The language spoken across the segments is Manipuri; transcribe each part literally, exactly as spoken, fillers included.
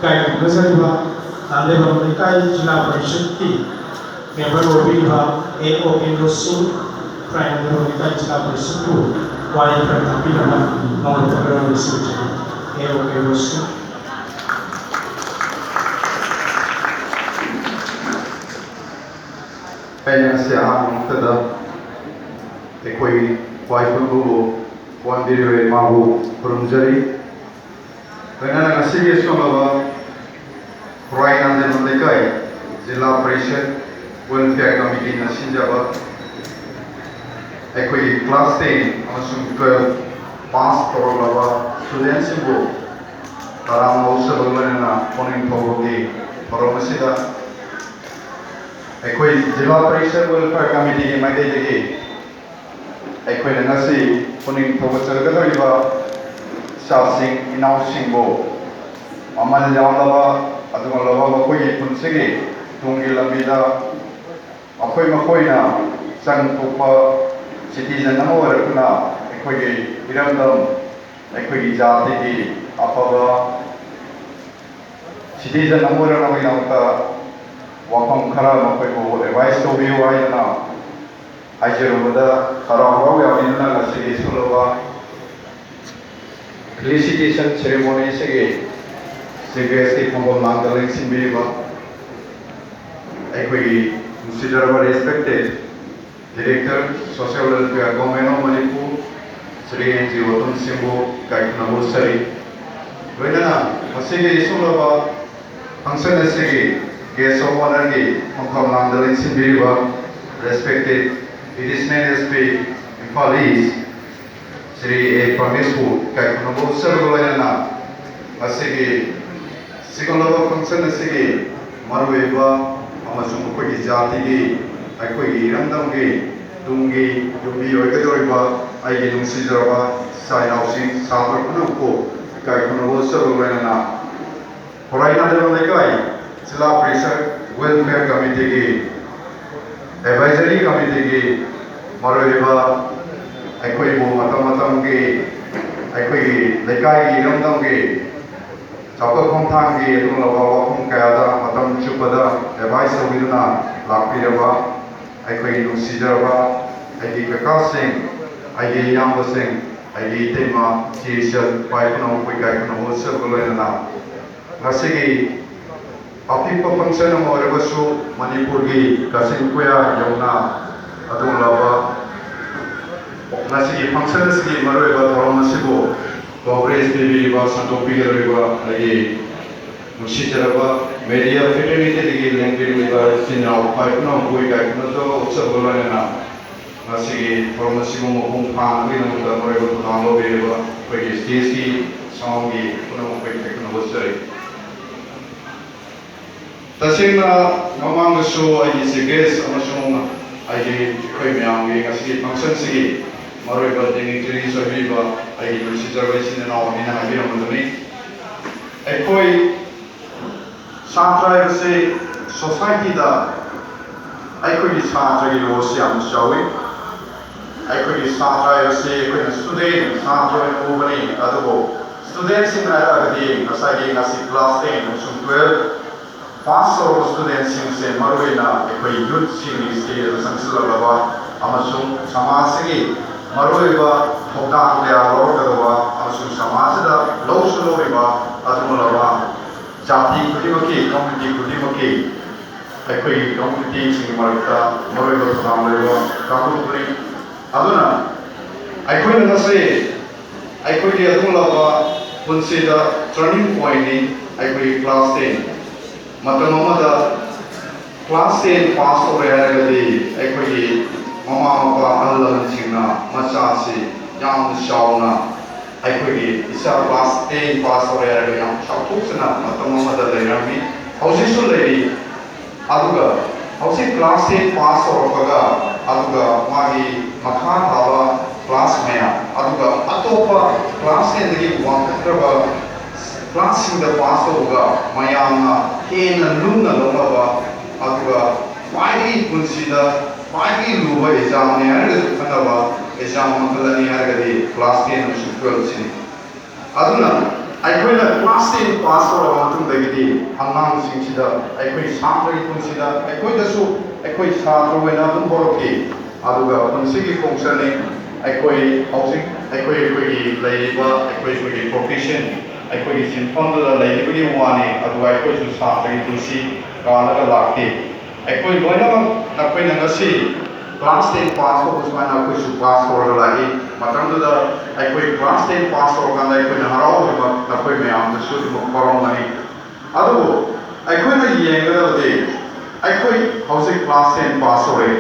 ꯏꯀꯥꯏ ꯈꯨꯝꯅꯖꯔꯤꯕ ꯅꯥꯟꯗꯦꯕꯝ ꯂꯩꯀꯥꯏ ꯖꯤꯂꯥ ꯄꯔꯤꯁꯠꯀꯤ ꯃꯦꯝꯕꯔ ꯑꯣꯏꯕꯤꯔꯤꯕ ꯑꯦ ꯑꯣ ꯀꯦꯟꯗ꯭ꯔꯣꯁꯨ ꯈꯨꯔꯥꯏ ꯅꯥꯟꯗꯦꯕꯝ ꯂꯩꯀꯥꯏ ꯖꯤꯂꯥ ꯄꯔꯤꯁꯠꯄꯨ ꯋꯥꯍꯩ ꯈꯔ ꯇꯥꯛꯄꯤꯅꯕ ꯅꯧꯅ ꯐꯒꯠꯂꯕ ꯁꯤꯟꯖꯔꯤ꯫ ꯑꯦ ꯑꯣ ꯀꯦꯟꯗ꯭ꯔꯣꯁꯨ꯫ ꯑꯩꯅ ꯉꯁꯤ ꯑꯍꯥꯟꯕ ꯃꯛꯇꯗ ꯑꯩꯈꯣꯏ ꯈ꯭ꯋꯥꯏ ꯈꯨꯟꯕꯨ ꯄꯣꯟꯕꯤꯔꯤꯕ ꯏꯃꯥꯕꯨ ꯈꯨꯔꯨꯝꯖꯔꯤ꯫ ꯂꯣꯏꯅꯅ ꯉꯁꯤꯒꯤ ꯑꯁꯣꯝꯂꯕ ꯈꯨꯔꯥꯏ ꯅꯥꯟꯗꯦꯝ ꯂꯩꯀꯥꯏ ꯖꯤꯂꯥ ꯄꯔꯤꯁꯠ ꯋꯦꯜꯐꯤꯌꯔ ꯀꯃꯤꯇꯤꯅ ꯁꯤꯟꯖꯕ ꯑꯩꯈꯣꯏꯒꯤ ꯀ꯭ꯂꯥꯁ ꯇꯦꯟ ꯑꯃꯁꯨꯡ ꯇꯨꯋꯦꯜꯐ ꯄꯥꯁ ꯇꯧꯔꯛꯂꯕ ꯁ꯭ꯇꯨꯗꯦꯟꯁꯤꯡꯕꯨ ꯇꯔꯥꯝꯅ ꯑꯣꯛꯆꯕꯒ ꯂꯣꯏꯅꯅ ꯄꯨꯛꯅꯤꯡ ꯊꯧꯒꯠꯂꯤ꯫ ꯊꯧꯔꯝ ꯑꯁꯤꯗ ꯑꯩꯈꯣꯏ ꯖꯤꯂꯥ ꯄꯔꯤꯁꯠ ꯋꯦꯜꯐꯤꯌꯔ ꯀꯃꯤꯇꯤꯒꯤ ꯃꯥꯏꯀꯩꯗꯒꯤ ꯑꯩꯈꯣꯏꯅ ꯉꯁꯤ ꯄꯨꯛꯅꯤꯡ ꯊꯧꯒꯠꯆꯒꯗꯧꯔꯤꯕ ꯏꯆꯥꯁꯤꯡ ꯏꯅꯥꯎꯁꯤꯡꯕꯨ ꯃꯃꯜ ꯌꯥꯝꯂꯕ ꯑꯗꯨꯒꯨꯝꯂꯕ ꯃꯈꯣꯏꯒꯤ ꯄꯨꯟꯁꯤꯒꯤ ꯇꯨꯡꯒꯤ ꯂꯝꯕꯤꯗ ꯃꯈꯣꯏ ꯃꯈꯣꯏꯅ ꯆꯪ ꯊꯣꯛꯄ ꯁꯤꯇꯤꯖꯟ ꯑꯃ ꯑꯣꯏꯔꯛꯇꯨꯅ ꯑꯩꯈꯣꯏꯒꯤ ꯏꯔꯝꯗꯝ, ꯑꯩꯈꯣꯏꯒꯤ ꯖꯥꯇꯤꯒꯤ ꯑꯐꯕ ꯁꯤꯇꯤꯖꯟ ꯑꯃ ꯑꯣꯏꯔꯛꯅꯕꯒꯤꯗꯃꯛꯇ ꯋꯥꯐꯝ ꯈꯔ ꯃꯈꯣꯏꯕꯨ ꯑꯦꯗꯚꯥꯏꯁ ꯇꯧꯕꯤꯌꯨ ꯍꯥꯏꯗꯨꯅ ꯍꯥꯏꯖꯔꯨꯕꯗ ꯍꯔꯥꯎ ꯍꯔꯥꯎ ꯌꯥꯕꯤꯗꯨꯅ ꯉꯁꯤꯒꯤ ꯁꯣꯜꯂꯕ ꯐꯤꯂꯤꯁꯤꯇꯦꯁꯟ ꯁꯦꯔꯦꯃꯣꯅꯤ ꯑꯁꯤꯒꯤ ꯆꯤꯐ ꯒꯦꯁꯀꯤ ꯐꯝꯐꯝ ꯂꯥꯡꯗ ꯂꯦꯡꯁꯤꯟꯕꯤꯔꯤꯕ ꯑꯩꯈꯣꯏꯒꯤ ꯅꯨꯡꯁꯤꯖꯔꯕ respected director social welfare government of Manipur Shri N G Otam ꯁꯤꯡꯕꯨ ꯏꯀꯥꯏ ꯈꯨꯝꯅꯕ ꯎꯠꯆꯔꯤ꯫ ꯂꯣꯏꯅꯅ ꯃꯁꯤꯒꯤ ꯁꯣꯜꯂꯕ ꯐꯪꯁꯟ ꯑꯁꯤꯒꯤ ꯒꯦꯁ ꯑꯣꯐ ꯑꯣꯅꯔꯒꯤ ꯐꯝꯐꯝ ꯂꯥꯡꯗ ꯂꯦꯡꯁꯤꯟꯕꯤꯔꯤꯕ respected additional S P Imphal east Shri A ꯄ꯭ꯔꯃꯦꯁꯄꯨ ꯏꯀꯥꯏ ꯈꯨꯝꯅꯕ ꯎꯠꯆꯕꯒ ꯂꯣꯏꯅꯅ ꯉꯁꯤꯒꯤ ꯁꯤꯒꯨꯝꯂꯕ ꯐꯪꯁꯟ ꯑꯁꯤꯒꯤ ꯃꯔꯨꯑꯣꯏꯕ ꯑꯃꯁꯨꯡ ꯑꯩꯈꯣꯏꯒꯤ ꯖꯥꯇꯤꯒꯤ, ꯑꯩꯈꯣꯏꯒꯤ ꯏꯔꯝꯗꯝꯒꯤ ꯇꯨꯡꯒꯤ ꯌꯨꯝꯕꯤ ꯑꯣꯏꯒꯗꯧꯔꯤꯕ ꯑꯩꯒꯤ ꯅꯨꯡꯁꯤꯖꯔꯕ ꯏꯆꯥ ꯏꯅꯥꯎꯁꯤꯡ, ꯁꯥꯇ꯭ꯔ ꯄꯨꯝꯅꯃꯛꯄꯨ ꯏꯀꯥꯏ ꯈꯨꯝꯅꯕ ꯎꯠꯆꯕꯒ ꯂꯣꯏꯅꯅ ꯈꯨꯔꯥꯏ ꯅꯥꯗꯦꯝ ꯂꯩꯀꯥꯏ ꯖꯤꯂꯥ ꯄꯔꯤꯁꯠ ꯋꯦꯜꯐꯤꯌꯔ ꯀꯃꯤꯇꯤꯒꯤ ꯑꯦꯗꯚꯥꯏꯖꯔꯤ ꯀꯃꯤꯇꯤꯒꯤ ꯃꯔꯨꯑꯣꯏꯕ ꯑꯩꯈꯣꯏꯕꯨ ꯃꯇꯝ ꯃꯇꯝꯒꯤ ꯑꯩꯈꯣꯏꯒꯤ ꯂꯩꯀꯥꯏꯒꯤ ꯏꯔꯝꯗꯝꯒꯤ ꯆꯥꯎꯈꯠ ꯈꯣꯡꯊꯥꯡꯒꯤ ꯑꯗꯨꯒꯨꯝꯂꯕ ꯋꯥꯐꯝ ꯀꯌꯥꯗ ꯃꯇꯝ ꯆꯨꯞꯄꯗ ꯑꯦꯗꯚꯥꯏꯁ ꯇꯧꯕꯤꯗꯨꯅ ꯂꯥꯛꯄꯤꯔꯕ ꯑꯩꯈꯣꯏꯒꯤ ꯅꯨꯡꯁꯤꯖꯔꯕ ꯑꯩꯒꯤ ꯀꯀꯥꯁꯤꯡ, ꯑꯩꯒꯤ ꯏꯌꯥꯝꯕꯁꯤꯡ, ꯑꯩꯒꯤ ꯏꯇꯩꯃ, ꯏꯆꯦ, ꯏꯆꯜ, ꯏꯄꯥ ꯏꯄꯨꯅ ꯃꯈꯣꯏ ꯀꯥꯏ ꯄꯨꯝꯅꯃꯛ ꯎꯠꯆꯕꯒ ꯂꯣꯏꯅꯅ ꯉꯁꯤꯒꯤ ꯑꯄꯤꯛꯄ ꯐꯪꯁꯟ ꯑꯃ ꯑꯣꯏꯔꯒꯁꯨ ꯃꯅꯤꯄꯨꯔꯒꯤ ꯀꯛꯆꯤꯡ ꯀꯣꯌꯥ ꯌꯧꯅ ꯑꯗꯨꯒꯨꯝꯂꯕ ꯉꯁꯤꯒꯤ ꯐꯪꯁꯟ ꯑꯁꯤꯒꯤ ꯃꯔꯨꯑꯣꯏꯕ ꯊꯧꯔꯝ ꯑꯁꯤꯕꯨ ꯀꯣꯚꯔꯦꯖ ꯄꯤꯕꯤꯔꯤꯕ, ꯁꯟꯗꯣꯛꯄꯤꯒꯗꯧꯔꯤꯕ ꯑꯩꯒꯤ ꯅꯨꯡꯁꯤꯖꯔꯕ ꯃꯦꯗꯤꯌꯥ ꯐ꯭ꯔꯦꯇꯔꯅꯤꯇꯤꯗꯒꯤ ꯂꯦꯡꯕꯤꯔꯤꯕ ꯏꯆꯤꯟ ꯏꯅꯥꯎ ꯏꯄꯥ ꯏꯄꯨꯅ ꯃꯈꯣꯏ ꯀꯥꯏ ꯄꯨꯝꯅꯃꯛ ꯎꯠꯆꯕꯒ ꯂꯣꯏꯅꯅ ꯉꯁꯤꯒꯤ ꯊꯧꯔꯝ ꯑꯁꯤꯕꯨ ꯃꯄꯨꯡ ꯐꯥꯍꯟꯕꯒꯤꯗꯃꯛꯇ ꯃꯔꯨꯑꯣꯏꯕ ꯊꯧꯗꯥꯡ ꯂꯧꯕꯤꯔꯤꯕ ꯑꯩꯈꯣꯏꯒꯤ ꯁ꯭ꯇꯦꯖꯀꯤ ꯁꯥꯎꯟꯒꯤ ꯄꯨꯝꯅꯃꯛ ꯑꯩꯈꯣꯏ ꯊꯦꯡꯅꯕ ꯎꯠꯆꯔꯤ꯫ ꯇꯁꯦꯡꯅ ꯃꯃꯥꯡꯗꯁꯨ ꯑꯩꯒꯤ ꯆꯤꯐ ꯒꯦꯁ ꯑꯃꯁꯨꯡ ꯑꯩꯒꯤ, ꯑꯩꯈꯣꯏ ꯃꯌꯥꯝꯒꯤ ꯉꯁꯤꯒꯤ ꯐꯪꯁꯟꯁꯤꯒꯤ ꯃꯔꯨꯑꯣꯏꯕ ꯗꯤꯒꯅꯤꯇꯔꯤꯁ ꯑꯣꯏꯕꯤꯔꯤꯕ ꯑꯩꯒꯤ ꯅꯨꯡꯁꯤꯖꯔꯕ ꯏꯆꯤꯟ ꯏꯅꯥꯎ ꯑꯅꯤꯅ ꯍꯥꯏꯕꯤꯔꯝꯕꯗꯨꯅꯤ꯫ ꯑꯩꯈꯣꯏ ꯁꯥꯇ꯭ꯔ ꯍꯥꯏꯕꯁꯤ ꯁꯣꯁꯥꯏꯇꯤꯗ ꯑꯩꯈꯣꯏꯒꯤ ꯁꯥꯇ꯭ꯔꯒꯤ ꯔꯣꯜꯁꯤ ꯌꯥꯝꯅ ꯆꯥꯎꯏ꯫ ꯑꯩꯈꯣꯏꯒꯤ ꯁꯥꯇ꯭ꯔ ꯍꯥꯏꯕꯁꯤ ꯑꯩꯈꯣꯏꯅ ꯁ꯭ꯇꯨꯗꯦꯟ, ꯁꯥꯇ꯭ꯔ ꯑꯣꯏꯅ ꯎꯕꯅꯤ꯫ ꯑꯗꯨꯕꯨ ꯁ꯭ꯇꯨꯗꯦꯟꯁꯤꯡ ꯍꯥꯏꯔꯒꯗꯤ ꯉꯁꯥꯏꯒꯤ ꯉꯁꯤ ꯀ꯭ꯂꯥꯁ ꯇꯦꯟ ꯑꯃꯁꯨꯡ ꯇꯨꯋꯦꯜꯐ ꯄꯥꯁ ꯇꯧꯔꯕ ꯁ꯭ꯇꯨꯗꯦꯟꯁꯤꯡꯁꯦ ꯃꯔꯨꯑꯣꯏꯅ ꯑꯩꯈꯣꯏ ꯌꯨꯠꯁꯤꯡꯒꯤ ꯁ꯭ꯇꯦꯖꯇ ꯆꯪꯁꯤꯜꯂꯛꯂꯕ ꯑꯃꯁꯨꯡ ꯁꯃꯥꯖꯁꯤꯒꯤ ꯃꯔꯨꯑꯣꯏꯕ ꯊꯧꯗꯥꯡ ꯀꯌꯥ ꯂꯧꯔꯛꯀꯗꯕ ꯑꯃꯁꯨꯡ ꯁꯃꯥꯖꯁꯤꯗ ꯂꯧꯁꯨ ꯂꯧꯔꯤꯕ ꯑꯗꯨꯒꯨꯝꯂꯕ ꯖꯥꯇꯤ ꯈꯨꯗꯤꯡꯃꯛꯀꯤ, ꯀꯝꯃ꯭ꯌꯨꯅꯤꯇꯤ ꯈꯨꯗꯤꯡꯃꯛꯀꯤ, ꯑꯩꯈꯣꯏꯒꯤ ꯀꯝꯃ꯭ꯌꯨꯅꯤꯇꯤꯁꯤꯡꯒꯤ ꯃꯔꯛꯇ ꯃꯔꯨꯑꯣꯏꯕ ꯊꯧꯗꯥꯡ ꯂꯧꯔꯤꯕ ꯀꯥꯡꯂꯨꯞ ꯑꯗꯨꯅꯤ꯫ ꯑꯗꯨꯅ ꯑꯩꯈꯣꯏꯅ ꯉꯁꯤ ꯑꯩꯈꯣꯏꯒꯤ ꯑꯗꯨꯒꯨꯝꯂꯕ ꯄꯨꯟꯁꯤꯗ ꯇꯔꯅꯤꯡ ꯄꯣꯏꯟꯅꯤ ꯑꯩꯈꯣꯏꯒꯤ ꯀ꯭ꯂꯥꯁ ꯇꯦꯟ꯫ ꯃꯇꯝ ꯑꯃꯗ ꯀ꯭ꯂꯥꯁ ꯇꯦꯟ ꯄꯥꯁ ꯇꯧꯔꯦ ꯍꯥꯏꯔꯒꯗꯤ ꯑꯩꯈꯣꯏꯒꯤ ꯃꯃꯥ ꯃꯄꯥ ꯑꯍꯜ ꯂꯃꯟꯁꯤꯡꯅ ꯃꯆꯥꯁꯤ ꯌꯥꯝꯅ ꯆꯥꯎꯅ, ꯑꯩꯈꯣꯏꯒꯤ ꯏꯆꯥ ꯀ꯭ꯂꯥꯁ ꯇꯦꯟ ꯄꯥꯁ ꯇꯧꯔꯦ ꯍꯥꯏꯔꯒ ꯌꯥꯝ ꯆꯥꯎꯊꯣꯛꯆꯅ ꯃꯇꯝ ꯑꯃꯗ ꯂꯩꯔꯝꯃꯤ, ꯍꯧꯖꯤꯛꯁꯨ ꯂꯩꯔꯤ꯫ ꯑꯗꯨꯒ ꯍꯧꯖꯤꯛ ꯀ꯭ꯂꯥꯁ ꯇꯦꯟ ꯄꯥꯁ ꯇꯧꯔꯛꯄꯒ, ꯑꯗꯨꯒ ꯃꯥꯒꯤ ꯃꯈꯥ ꯊꯥꯕ ꯀ꯭ꯂꯥꯁ ꯃꯌꯥꯝ, ꯑꯗꯨꯒ ꯑꯇꯣꯞꯄ ꯀ꯭ꯂꯥꯁ ꯇꯦꯟꯗꯒꯤ ꯋꯥꯡꯈꯠꯈ꯭ꯔꯕ ꯀ꯭ꯂꯥꯁꯁꯤꯡꯗ ꯄꯥꯁ ꯇꯧꯕꯒ ꯃꯌꯥꯝꯅ ꯍꯦꯟꯅ ꯂꯨꯝꯅ ꯂꯧꯅꯕ, ꯑꯗꯨꯒ ꯈ꯭ꯋꯥꯏꯗꯒꯤ ꯄꯨꯟꯁꯤꯗ ꯈ꯭ꯋꯥꯏꯗꯒꯤ ꯂꯨꯕ ꯑꯦꯛꯖꯥꯝꯅꯤ ꯍꯥꯏꯔꯒꯁꯨ ꯈꯟꯅꯕ ꯑꯦꯛꯖꯥꯝ ꯃꯈꯜ ꯑꯅꯤ ꯍꯥꯏꯔꯒꯗꯤ ꯀ꯭ꯂꯥꯁ ꯇꯦꯟ ꯑꯃꯁꯨꯡ ꯇꯨꯋꯦꯜꯐꯁꯤꯅꯤ꯫ ꯑꯗꯨꯅ ꯑꯩꯈꯣꯏꯅ class ten pass ꯇꯧꯔꯕ ꯃꯇꯨꯡꯗꯒꯤꯗꯤ ꯑꯉꯥꯡꯁꯤꯡꯁꯤꯗ ꯑꯩꯈꯣꯏ ꯁꯥꯇ꯭ꯔꯒꯤ ꯄꯨꯟꯁꯤꯗ ꯑꯩꯈꯣꯏꯗꯁꯨ ꯑꯩꯈꯣꯏ ꯁꯥꯇ꯭ꯔ ꯑꯣꯏꯅ ꯑꯗꯨꯝ ꯍꯧꯔꯛꯈꯤ꯫ ꯑꯗꯨꯒ ꯄꯨꯟꯁꯤꯒꯤ ꯈꯣꯡꯆꯠꯅꯤ꯫ ꯑꯩꯈꯣꯏ ꯍꯧꯖꯤꯛ ꯑꯩꯈꯣꯏ ꯑꯩꯈꯣꯏꯒꯤ ꯂꯩꯔꯤꯕ ꯑꯩꯈꯣꯏ ꯑꯩꯈꯣꯏꯒꯤ profession, ꯑꯩꯈꯣꯏꯒꯤ ꯁꯤꯟꯐꯝꯗꯨꯗ ꯂꯩꯔꯤꯕꯒꯤ ꯋꯥꯅꯤ, ꯑꯗꯨꯒ ꯑꯩꯈꯣꯏꯁꯨ ꯁꯥꯇ꯭ꯔꯒꯤ ꯄꯨꯟꯁꯤ ꯀꯥꯜꯂꯒ ꯂꯥꯛꯈꯤ꯫ ꯑꯩꯈꯣꯏ ꯂꯣꯏꯅꯃꯛ ꯅꯈꯣꯏꯅ ꯉꯁꯤ class ten pass ꯇꯧꯕ ꯁꯨꯃꯥꯏꯅ ꯑꯩꯈꯣꯏꯁꯨ pass ꯇꯧꯔꯒ ꯂꯥꯛꯏ꯫ ꯃꯇꯝꯗꯨꯗ ꯑꯩꯈꯣꯏ class ten pass ꯇꯧꯔꯀꯥꯟꯗ ꯑꯩꯈꯣꯏꯅ ꯍꯔꯥꯎꯕ ꯅꯈꯣꯏ ꯃꯌꯥꯝꯗꯁꯨ ꯑꯗꯨꯃꯛ ꯐꯥꯎꯔꯝꯒꯅꯤ꯫ ꯑꯗꯨꯕꯨ ꯑꯩꯈꯣꯏꯅ ꯌꯦꯡꯒꯗꯕꯗꯤ ꯑꯩꯈꯣꯏ ꯍꯧꯖꯤꯛ class ten pass ꯇꯧꯔꯦ꯫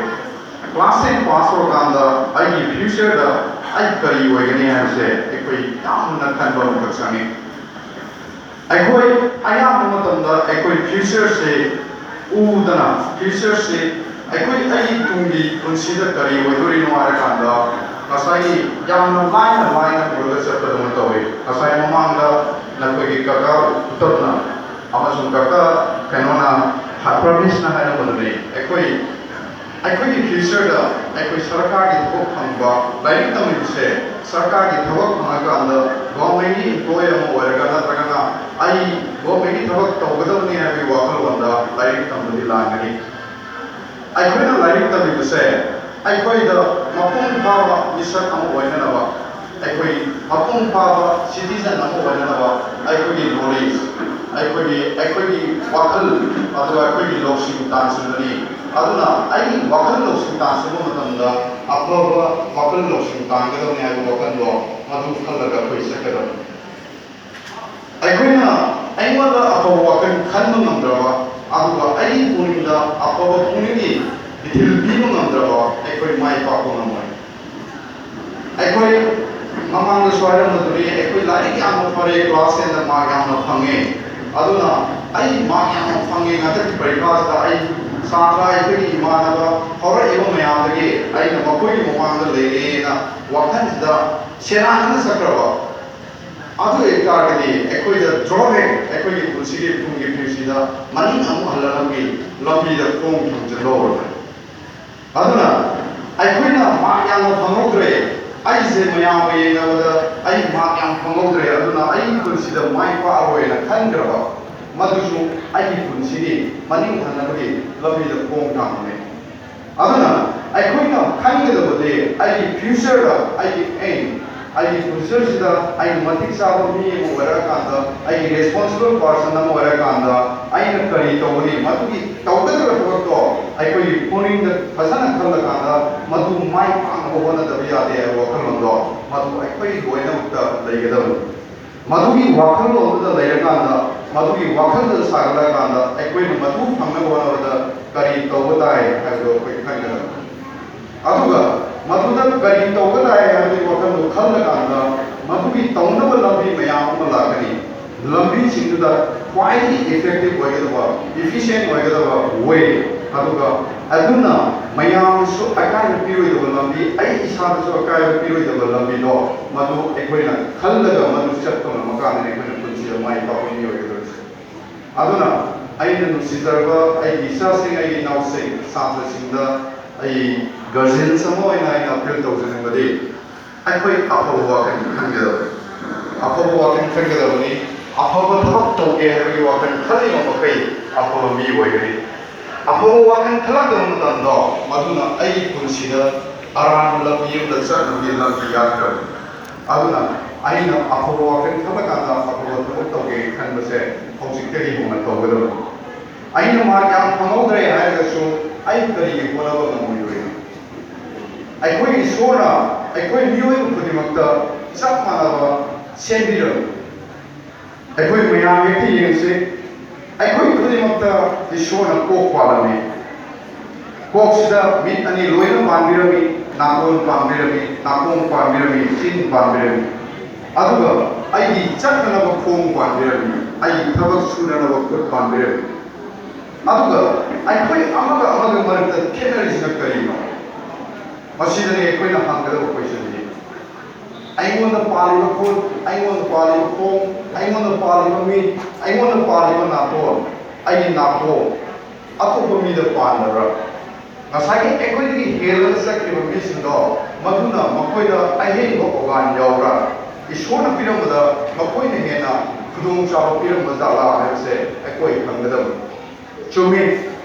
Class ten pass ꯇꯧꯔꯀꯥꯟꯗ ꯑꯩꯒꯤ future ꯗ ꯑꯩ ꯀꯔꯤ ꯑꯣꯏꯒꯅꯤ ꯍꯥꯏꯕꯁꯦ ꯑꯩꯈꯣꯏ ꯌꯥꯝꯅ ꯈꯟꯕ ꯑꯃꯈꯛ ꯆꯪꯉꯤ꯫ ꯑꯩꯈꯣꯏ ꯑꯌꯥꯝꯕ ꯃꯇꯝꯗ ꯑꯩꯈꯣꯏ future ꯁꯦ ꯎꯗꯅ, future ꯁꯦ ꯑꯩꯈꯣꯏ ꯑꯩꯒꯤ ꯇꯨꯡꯒꯤ ꯄꯨꯟꯁꯤꯗ ꯀꯔꯤ ꯑꯣꯏꯗꯣꯔꯤꯅꯣ ꯍꯥꯏꯔꯀꯥꯟꯗ ꯉꯁꯥꯏꯒꯤ ꯌꯥꯝꯅ ꯂꯥꯏꯅ ꯂꯥꯏꯅ ꯎꯔꯒ ꯆꯠꯄꯗꯧꯅ ꯇꯧꯋꯤ꯫ ꯉꯁꯥꯏ ꯃꯃꯥꯡꯗ ꯅꯈꯣꯏꯒꯤ ꯀꯀꯥ ꯎꯇꯞꯅ ꯑꯃꯁꯨꯡ ꯀꯀꯥ ꯀꯩꯅꯣꯅ, ꯄ꯭ꯔꯃꯦꯁꯅ ꯍꯥꯏꯔꯝꯕꯗꯨꯅꯤ, ꯑꯩꯈꯣꯏ ꯑꯩꯈꯣꯏꯒꯤ future ꯗ ꯑꯩꯈꯣꯏ ꯁꯔꯀꯥꯔꯒꯤ ꯊꯕꯛ ꯐꯪꯕ, ꯂꯥꯏꯔꯤꯛ ꯇꯝꯃꯤꯕꯁꯦ ꯁꯔꯀꯥꯔꯒꯤ ꯊꯕꯛ ꯐꯪꯉꯀꯥꯟꯗ government ꯀꯤ employee ꯑꯃ ꯑꯣꯏꯔꯒ ꯅꯠꯇ꯭ꯔꯒꯅ ꯑꯩ government ꯀꯤ ꯊꯕꯛ ꯇꯧꯒꯗꯕꯅꯤ ꯍꯥꯏꯕꯒꯤ ꯋꯥꯈꯜꯂꯣꯟꯗ ꯂꯥꯏꯔꯤꯛ ꯇꯝꯕꯗꯤ ꯂꯥꯟꯒꯅꯤ꯫ ꯑꯩꯈꯣꯏꯅ ꯂꯥꯏꯔꯤꯛ ꯇꯝꯃꯤꯕꯁꯦ ꯑꯩꯈꯣꯏꯗ ꯃꯄꯨꯡ ꯐꯥꯕ ꯃꯤꯁꯛ ꯑꯃ ꯑꯣꯏꯅꯅꯕ, ꯑꯩꯈꯣꯏ ꯃꯄꯨꯡ ꯐꯥꯕ citizen ꯑꯃ ꯑꯣꯏꯅꯅꯕ ꯑꯩꯈꯣꯏꯒꯤ knowledge, ꯑꯩꯈꯣꯏꯒꯤ ꯑꯩꯈꯣꯏꯒꯤ ꯋꯥꯈꯜ, ꯑꯗꯨꯒ ꯑꯩꯈꯣꯏꯒꯤ ꯂꯧꯁꯤꯡ ꯇꯥꯟꯁꯤꯟꯕꯅꯤ꯫ ꯑꯗꯨꯅ ꯑꯩꯒꯤ ꯋꯥꯈꯜ ꯂꯧꯁꯤꯡ ꯇꯥꯟꯁꯤꯟꯕ ꯃꯇꯝꯗ ꯑꯐꯕ ꯋꯥꯈꯜ ꯂꯧꯁꯤꯡ ꯇꯥꯟꯒꯗꯕꯅꯤ ꯍꯥꯏꯕ ꯋꯥꯈꯜꯗꯣ ꯃꯗꯨ ꯈꯜꯂꯒ ꯑꯩꯈꯣꯏ ꯆꯠꯀꯗꯕꯅꯤ꯫ ꯑꯩꯈꯣꯏꯅ ꯑꯩꯉꯣꯟꯗ ꯑꯐꯕ ꯋꯥꯈꯜ ꯈꯟꯕ ꯉꯝꯗ꯭ꯔꯕ, ꯑꯗꯨꯒ ꯑꯩꯒꯤ ꯄꯨꯛꯅꯤꯡꯗ ꯑꯐꯕ ꯄꯨꯛꯅꯤꯡꯒꯤ ꯏꯊꯤꯜ ꯄꯤꯕ ꯉꯝꯗ꯭ꯔꯕ, ꯑꯩꯈꯣꯏ ꯃꯥꯏ ꯄꯥꯛꯄ ꯉꯝꯃꯣꯏ꯫ ꯑꯩꯈꯣꯏ ꯃꯃꯥꯡꯗꯁꯨ ꯍꯥꯏꯔꯝꯕꯗꯨꯅꯤ, ꯑꯩꯈꯣꯏ ꯂꯥꯏꯔꯤꯛ ꯌꯥꯝꯅ ꯐꯔꯦ, class ten ꯗ mark ꯌꯥꯝꯅ ꯐꯪꯉꯦ, ꯑꯗꯨꯅ ꯑꯩ mark ꯌꯥꯝꯅ ꯐꯪꯉꯦ, ꯍꯟꯗꯛꯀꯤ ꯄꯔꯤꯈꯥꯁꯤꯗ ꯑꯩ ꯁꯥꯇ꯭ꯔ ꯑꯩꯈꯣꯏꯒꯤ ꯏꯃꯥꯟꯅꯕ ꯍꯧꯔꯛꯏꯕ ꯃꯌꯥꯝꯗꯒꯤ ꯑꯩꯅ ꯃꯈꯣꯏꯒꯤ ꯃꯃꯥꯡꯗ ꯂꯩꯔꯦꯅ ꯋꯥꯈꯜꯁꯤꯗ ꯁꯦꯔꯥꯟꯅꯅ ꯆꯠꯈ꯭ꯔꯕ, ꯑꯗꯨ ꯑꯣꯏꯇꯥꯔꯒꯗꯤ ꯑꯩꯈꯣꯏꯗ drawback, ꯑꯩꯈꯣꯏꯒꯤ ꯄꯨꯟꯁꯤꯒꯤ ꯇꯨꯡꯒꯤ ꯄꯨꯟꯁꯤꯗ ꯃꯅꯤꯡ ꯑꯃꯨꯛ ꯍꯜꯂꯛꯂꯝꯃꯤ, ꯂꯝꯕꯤꯗ ꯈꯣꯡ ꯊꯥꯡꯖꯤꯜꯍꯧꯔꯕꯅꯤ꯫ ꯑꯗꯨꯅ ꯑꯩꯈꯣꯏꯅ mark ꯌꯥꯝꯅ ꯐꯪꯍꯧꯗ꯭ꯔꯦ, ꯑꯩꯁꯦ ꯃꯌꯥꯝꯒ ꯌꯦꯡꯅꯕꯗ ꯑꯩ ꯃꯥꯔꯛ ꯌꯥꯝ ꯐꯪꯍꯧꯗ꯭ꯔꯦ, ꯑꯗꯨꯅ ꯑꯩꯒꯤ ꯄꯨꯟꯁꯤꯗ ꯃꯥꯏ ꯄꯥꯛꯑꯔꯣꯏꯅ ꯈꯟꯈ꯭ꯔꯕ, ꯃꯗꯨꯁꯨ ꯑꯩꯒꯤ ꯄꯨꯟꯁꯤꯒꯤ ꯃꯅꯤꯡ ꯍꯟꯅꯕꯒꯤ ꯂꯝꯕꯤꯗ ꯈꯣꯡ ꯊꯥꯡꯕꯅꯤ꯫ ꯑꯗꯨꯅ ꯑꯩꯈꯣꯏꯅ ꯈꯟꯒꯗꯕꯗꯤ ꯑꯩꯒꯤ ꯐ꯭ꯌꯨꯆꯔꯗ, ꯑꯩꯒꯤ ꯑꯦꯝ, ꯑꯩꯒꯤ ꯐ꯭ꯌꯨꯆꯔꯁꯤꯗ ꯑꯩꯅ ꯃꯇꯤꯛ ꯆꯥꯕ ꯃꯤ ꯑꯃ ꯑꯣꯏꯔꯛꯑꯀꯥꯟꯗ, ꯑꯩꯒꯤ ꯔꯦꯁꯄꯣꯟꯁꯤꯕꯜ ꯄꯥꯔꯁꯟ ꯑꯃ ꯑꯣꯏꯔꯀꯥꯟꯗ ꯑꯩꯅ ꯀꯔꯤ ꯇꯧꯒꯅꯤ, ꯃꯗꯨꯒꯤ ꯇꯧꯒꯗꯕ ꯊꯕꯛꯇꯣ ꯑꯩꯈꯣꯏꯒꯤ ꯄꯨꯛꯅꯤꯡꯗ ꯐꯖꯅ ꯈꯜꯂꯀꯥꯟꯗ ꯃꯗꯨ ꯃꯥꯏ ꯄꯥꯛꯅꯕ ꯍꯣꯠꯅꯗꯕ ꯌꯥꯗꯦ ꯍꯥꯏꯕ ꯋꯥꯈꯜꯂꯣꯟꯗꯣ ꯃꯗꯨ ꯑꯩꯈꯣꯏ ꯂꯣꯏꯅꯃꯛꯇ ꯂꯩꯒꯗꯕꯅꯤ꯫ ꯃꯗꯨꯒꯤ ꯋꯥꯈꯜꯂꯣꯟꯗꯨꯗ ꯂꯩꯔꯀꯥꯟꯗ, ꯃꯗꯨꯒꯤ ꯋꯥꯈꯜꯗꯨꯗ ꯁꯥꯒꯠꯂꯀꯥꯟꯗ ꯑꯩꯈꯣꯏꯅ ꯃꯗꯨ ꯐꯪꯅꯕ ꯍꯣꯠꯅꯕꯗ ꯀꯔꯤ ꯇꯧꯕ ꯇꯥꯏ ꯍꯥꯏꯕꯗꯣ ꯑꯩꯈꯣꯏ ꯈꯟꯒꯗꯕꯅꯤ꯫ ꯑꯗꯨꯒ ꯃꯗꯨꯗ ꯀꯔꯤ ꯇꯧꯕ ꯇꯥꯏ ꯍꯥꯏꯕꯒꯤ ꯋꯥꯈꯜꯗꯨ ꯈꯜꯂꯀꯥꯟꯗ ꯃꯗꯨꯒꯤ ꯇꯧꯅꯕ ꯂꯝꯕꯤ ꯃꯌꯥꯝ ꯑꯃ ꯂꯥꯛꯀꯅꯤ꯫ ꯂꯝꯕꯤꯁꯤꯡꯗꯨꯗ ꯈ꯭ꯋꯥꯏꯗꯒꯤ ꯏꯐꯦꯛꯇꯤꯚ ꯑꯣꯏꯒꯗꯕ, ꯏꯐꯤꯁꯤꯌꯦꯟ ꯑꯣꯏꯒꯗꯕ ꯋꯦ, ꯑꯗꯨꯒ ꯑꯗꯨꯅ ꯃꯌꯥꯝꯁꯨ ꯑꯀꯥꯏꯕ ꯄꯤꯔꯣꯏꯗꯕ ꯂꯝꯕꯤ, ꯑꯩ ꯏꯁꯥꯗꯁꯨ ꯑꯀꯥꯏꯕ ꯄꯤꯔꯣꯏꯗꯕ ꯂꯝꯕꯤꯗꯣ ꯃꯗꯨ ꯑꯩꯈꯣꯏꯅ ꯈꯜꯂꯒ ꯃꯗꯨ ꯆꯠꯄ ꯉꯝꯃꯀꯥꯟꯗꯅꯤ ꯑꯩꯈꯣꯏꯅ ꯄꯨꯟꯁꯤꯗ ꯃꯥꯏ ꯄꯥꯛꯄ ꯃꯤ ꯑꯣꯏꯒꯗꯧꯔꯤꯁꯦ꯫ ꯑꯗꯨꯅ ꯑꯩꯅ ꯅꯨꯡꯁꯤꯖꯔꯕ ꯑꯩꯒꯤ ꯏꯆꯥꯁꯤꯡ, ꯑꯩꯒꯤ ꯏꯅꯥꯎꯁꯤꯡ, ꯁꯥꯇ꯭ꯔꯁꯤꯡꯗ ꯑꯩ ꯒꯥꯔꯖꯤꯌꯟꯁ ꯑꯃ ꯑꯣꯏꯅ ꯑꯩꯅ ꯑꯄꯤꯜ ꯇꯧꯖꯅꯤꯡꯕꯗꯤ, ꯑꯩꯈꯣꯏ ꯑꯐꯕ ꯋꯥꯈꯜ ꯈꯟꯒꯗꯕꯅꯤ꯫ ꯑꯐꯕ ꯋꯥꯈꯜ ꯈꯟꯒꯗꯕꯅꯤ꯫ ꯑꯐꯕ ꯊꯕꯛ ꯇꯧꯒꯦ ꯍꯥꯏꯕꯒꯤ ꯋꯥꯈꯜ ꯈꯜꯂꯤꯕ ꯃꯈꯩ ꯑꯐꯕ ꯃꯤ ꯑꯣꯏꯒꯅꯤ꯫ ꯑꯐꯕ ꯋꯥꯈꯜ ꯈꯜꯂꯛꯇꯕ ꯃꯇꯝꯗꯣ ꯃꯗꯨꯅ ꯑꯩꯒꯤ ꯄꯨꯟꯁꯤꯗ ꯑꯔꯥꯟꯕ ꯂꯝꯕꯤ ꯑꯃꯗ ꯆꯠꯅꯕꯒꯤ ꯂꯝꯕꯤ ꯌꯥꯠꯈ꯭ꯔꯕꯅꯤ꯫ ꯑꯗꯨꯅ ꯑꯩꯅ ꯑꯐꯕ ꯋꯥꯈꯜ ꯈꯜꯂꯀꯥꯟꯗ ꯑꯐꯕ ꯊꯕꯛ ꯇꯧꯒꯦ ꯈꯟꯕꯁꯦ ꯍꯧꯖꯤꯛꯇꯒꯤ ꯍꯧꯅ ꯇꯧꯒꯗꯕꯅꯤ꯫ ꯑꯩꯅ ꯃꯥꯔꯛ ꯌꯥꯝ ꯐꯪꯍꯧꯗ꯭ꯔꯦ ꯍꯥꯏꯔꯒꯁꯨ ꯑꯩ ꯀꯔꯤꯒꯤ ꯍꯣꯠꯅꯕ ꯉꯝꯃꯣꯏꯗꯣꯔꯤꯅꯣ? ꯑꯩꯈꯣꯏ ꯏꯁꯣꯔꯅ ꯑꯩꯈꯣꯏ ꯃꯤꯑꯣꯏꯕ ꯈꯨꯗꯤꯡꯃꯛꯇ ꯆꯞ ꯃꯥꯟꯅꯕ ꯁꯦꯝꯕꯤꯔꯝꯃꯤ꯫ ꯑꯩꯈꯣꯏ ꯃꯌꯥꯝ ꯍꯦꯛꯇ ꯌꯦꯡꯁꯤ꯫ ꯑꯩꯈꯣꯏ ꯈꯨꯗꯤꯡꯃꯛꯇ ꯏꯁꯣꯔꯅ ꯀꯣꯛ ꯄꯥꯜꯂꯝꯃꯤ꯫ ꯀꯣꯛꯁꯤꯗ ꯃꯤꯠ ꯑꯅꯤ ꯂꯣꯏꯅ ꯄꯥꯟꯕꯤꯔꯝꯃꯤ, ꯅꯥꯇꯣꯟ ꯄꯥꯟꯕꯤꯔꯝꯃꯤ, ꯅꯥꯀꯣꯡ ꯄꯥꯟꯕꯤꯔꯝꯃꯤ, ꯆꯤꯟ ꯄꯥꯟꯕꯤꯔꯝꯃꯤ꯫ ꯑꯗꯨꯒ ꯑꯩꯒꯤ ꯆꯠꯅꯅꯕ ꯈꯣꯡ ꯄꯥꯟꯕꯤꯔꯝꯃꯤ, ꯑꯩꯒꯤ ꯊꯕꯛ ꯁꯨꯅꯅꯕ ꯈꯨꯠ ꯄꯥꯟꯕꯤꯔꯝꯃꯤ꯫ ꯑꯗꯨꯒ ꯑꯩꯈꯣꯏ ꯑꯃꯒ ꯑꯃꯒ ꯃꯔꯛꯇ ꯈꯦꯠꯅꯔꯤꯁꯤꯅ ꯀꯔꯤꯅꯣ? ꯃꯁꯤꯗꯅꯤ ꯑꯩꯈꯣꯏꯅ ꯍꯪꯒꯗꯕ ꯀꯣꯏꯁꯟꯗꯤ꯫ ꯑꯩꯉꯣꯟꯗ ꯄꯥꯜꯂꯤꯕ ꯈꯨꯠ, ꯑꯩꯉꯣꯟꯗ ꯄꯥꯜꯂꯤꯕ ꯈꯣꯡ, ꯑꯩꯉꯣꯟꯗ ꯄꯥꯜꯂꯤꯕ ꯃꯤꯠ, ꯑꯩꯉꯣꯟꯗ ꯄꯥꯜꯂꯤꯕ ꯅꯥꯇꯣꯟ, ꯑꯩꯒꯤ ꯅꯥꯀꯣꯡ ꯑꯇꯣꯞꯄ ꯃꯤꯗ ꯄꯥꯟꯗꯕ꯭ꯔꯥ? ꯉꯁꯥꯏꯒꯤ ꯑꯩꯈꯣꯏꯗꯒꯤ ꯍꯦꯜꯂꯒ ꯆꯠꯈꯤꯕ ꯃꯤꯁꯤꯡꯗꯣ, ꯃꯗꯨꯅ ꯃꯈꯣꯏꯗ ꯑꯍꯦꯟꯕ ꯑꯣꯔꯒꯥꯟ ꯌꯥꯎꯕ꯭ꯔꯥ? ꯏꯁꯣꯔꯅ ꯄꯤꯔꯝꯕꯗ ꯃꯈꯣꯏꯅ ꯍꯦꯟꯅ ꯈꯨꯗꯣꯡꯆꯥꯕ ꯄꯤꯔꯝꯕ ꯖꯥꯠꯂꯥ ꯍꯥꯏꯕꯁꯦ ꯑꯩꯈꯣꯏ ꯈꯪꯒꯗꯕꯅꯤ꯫ ꯆꯨꯝꯃꯤ,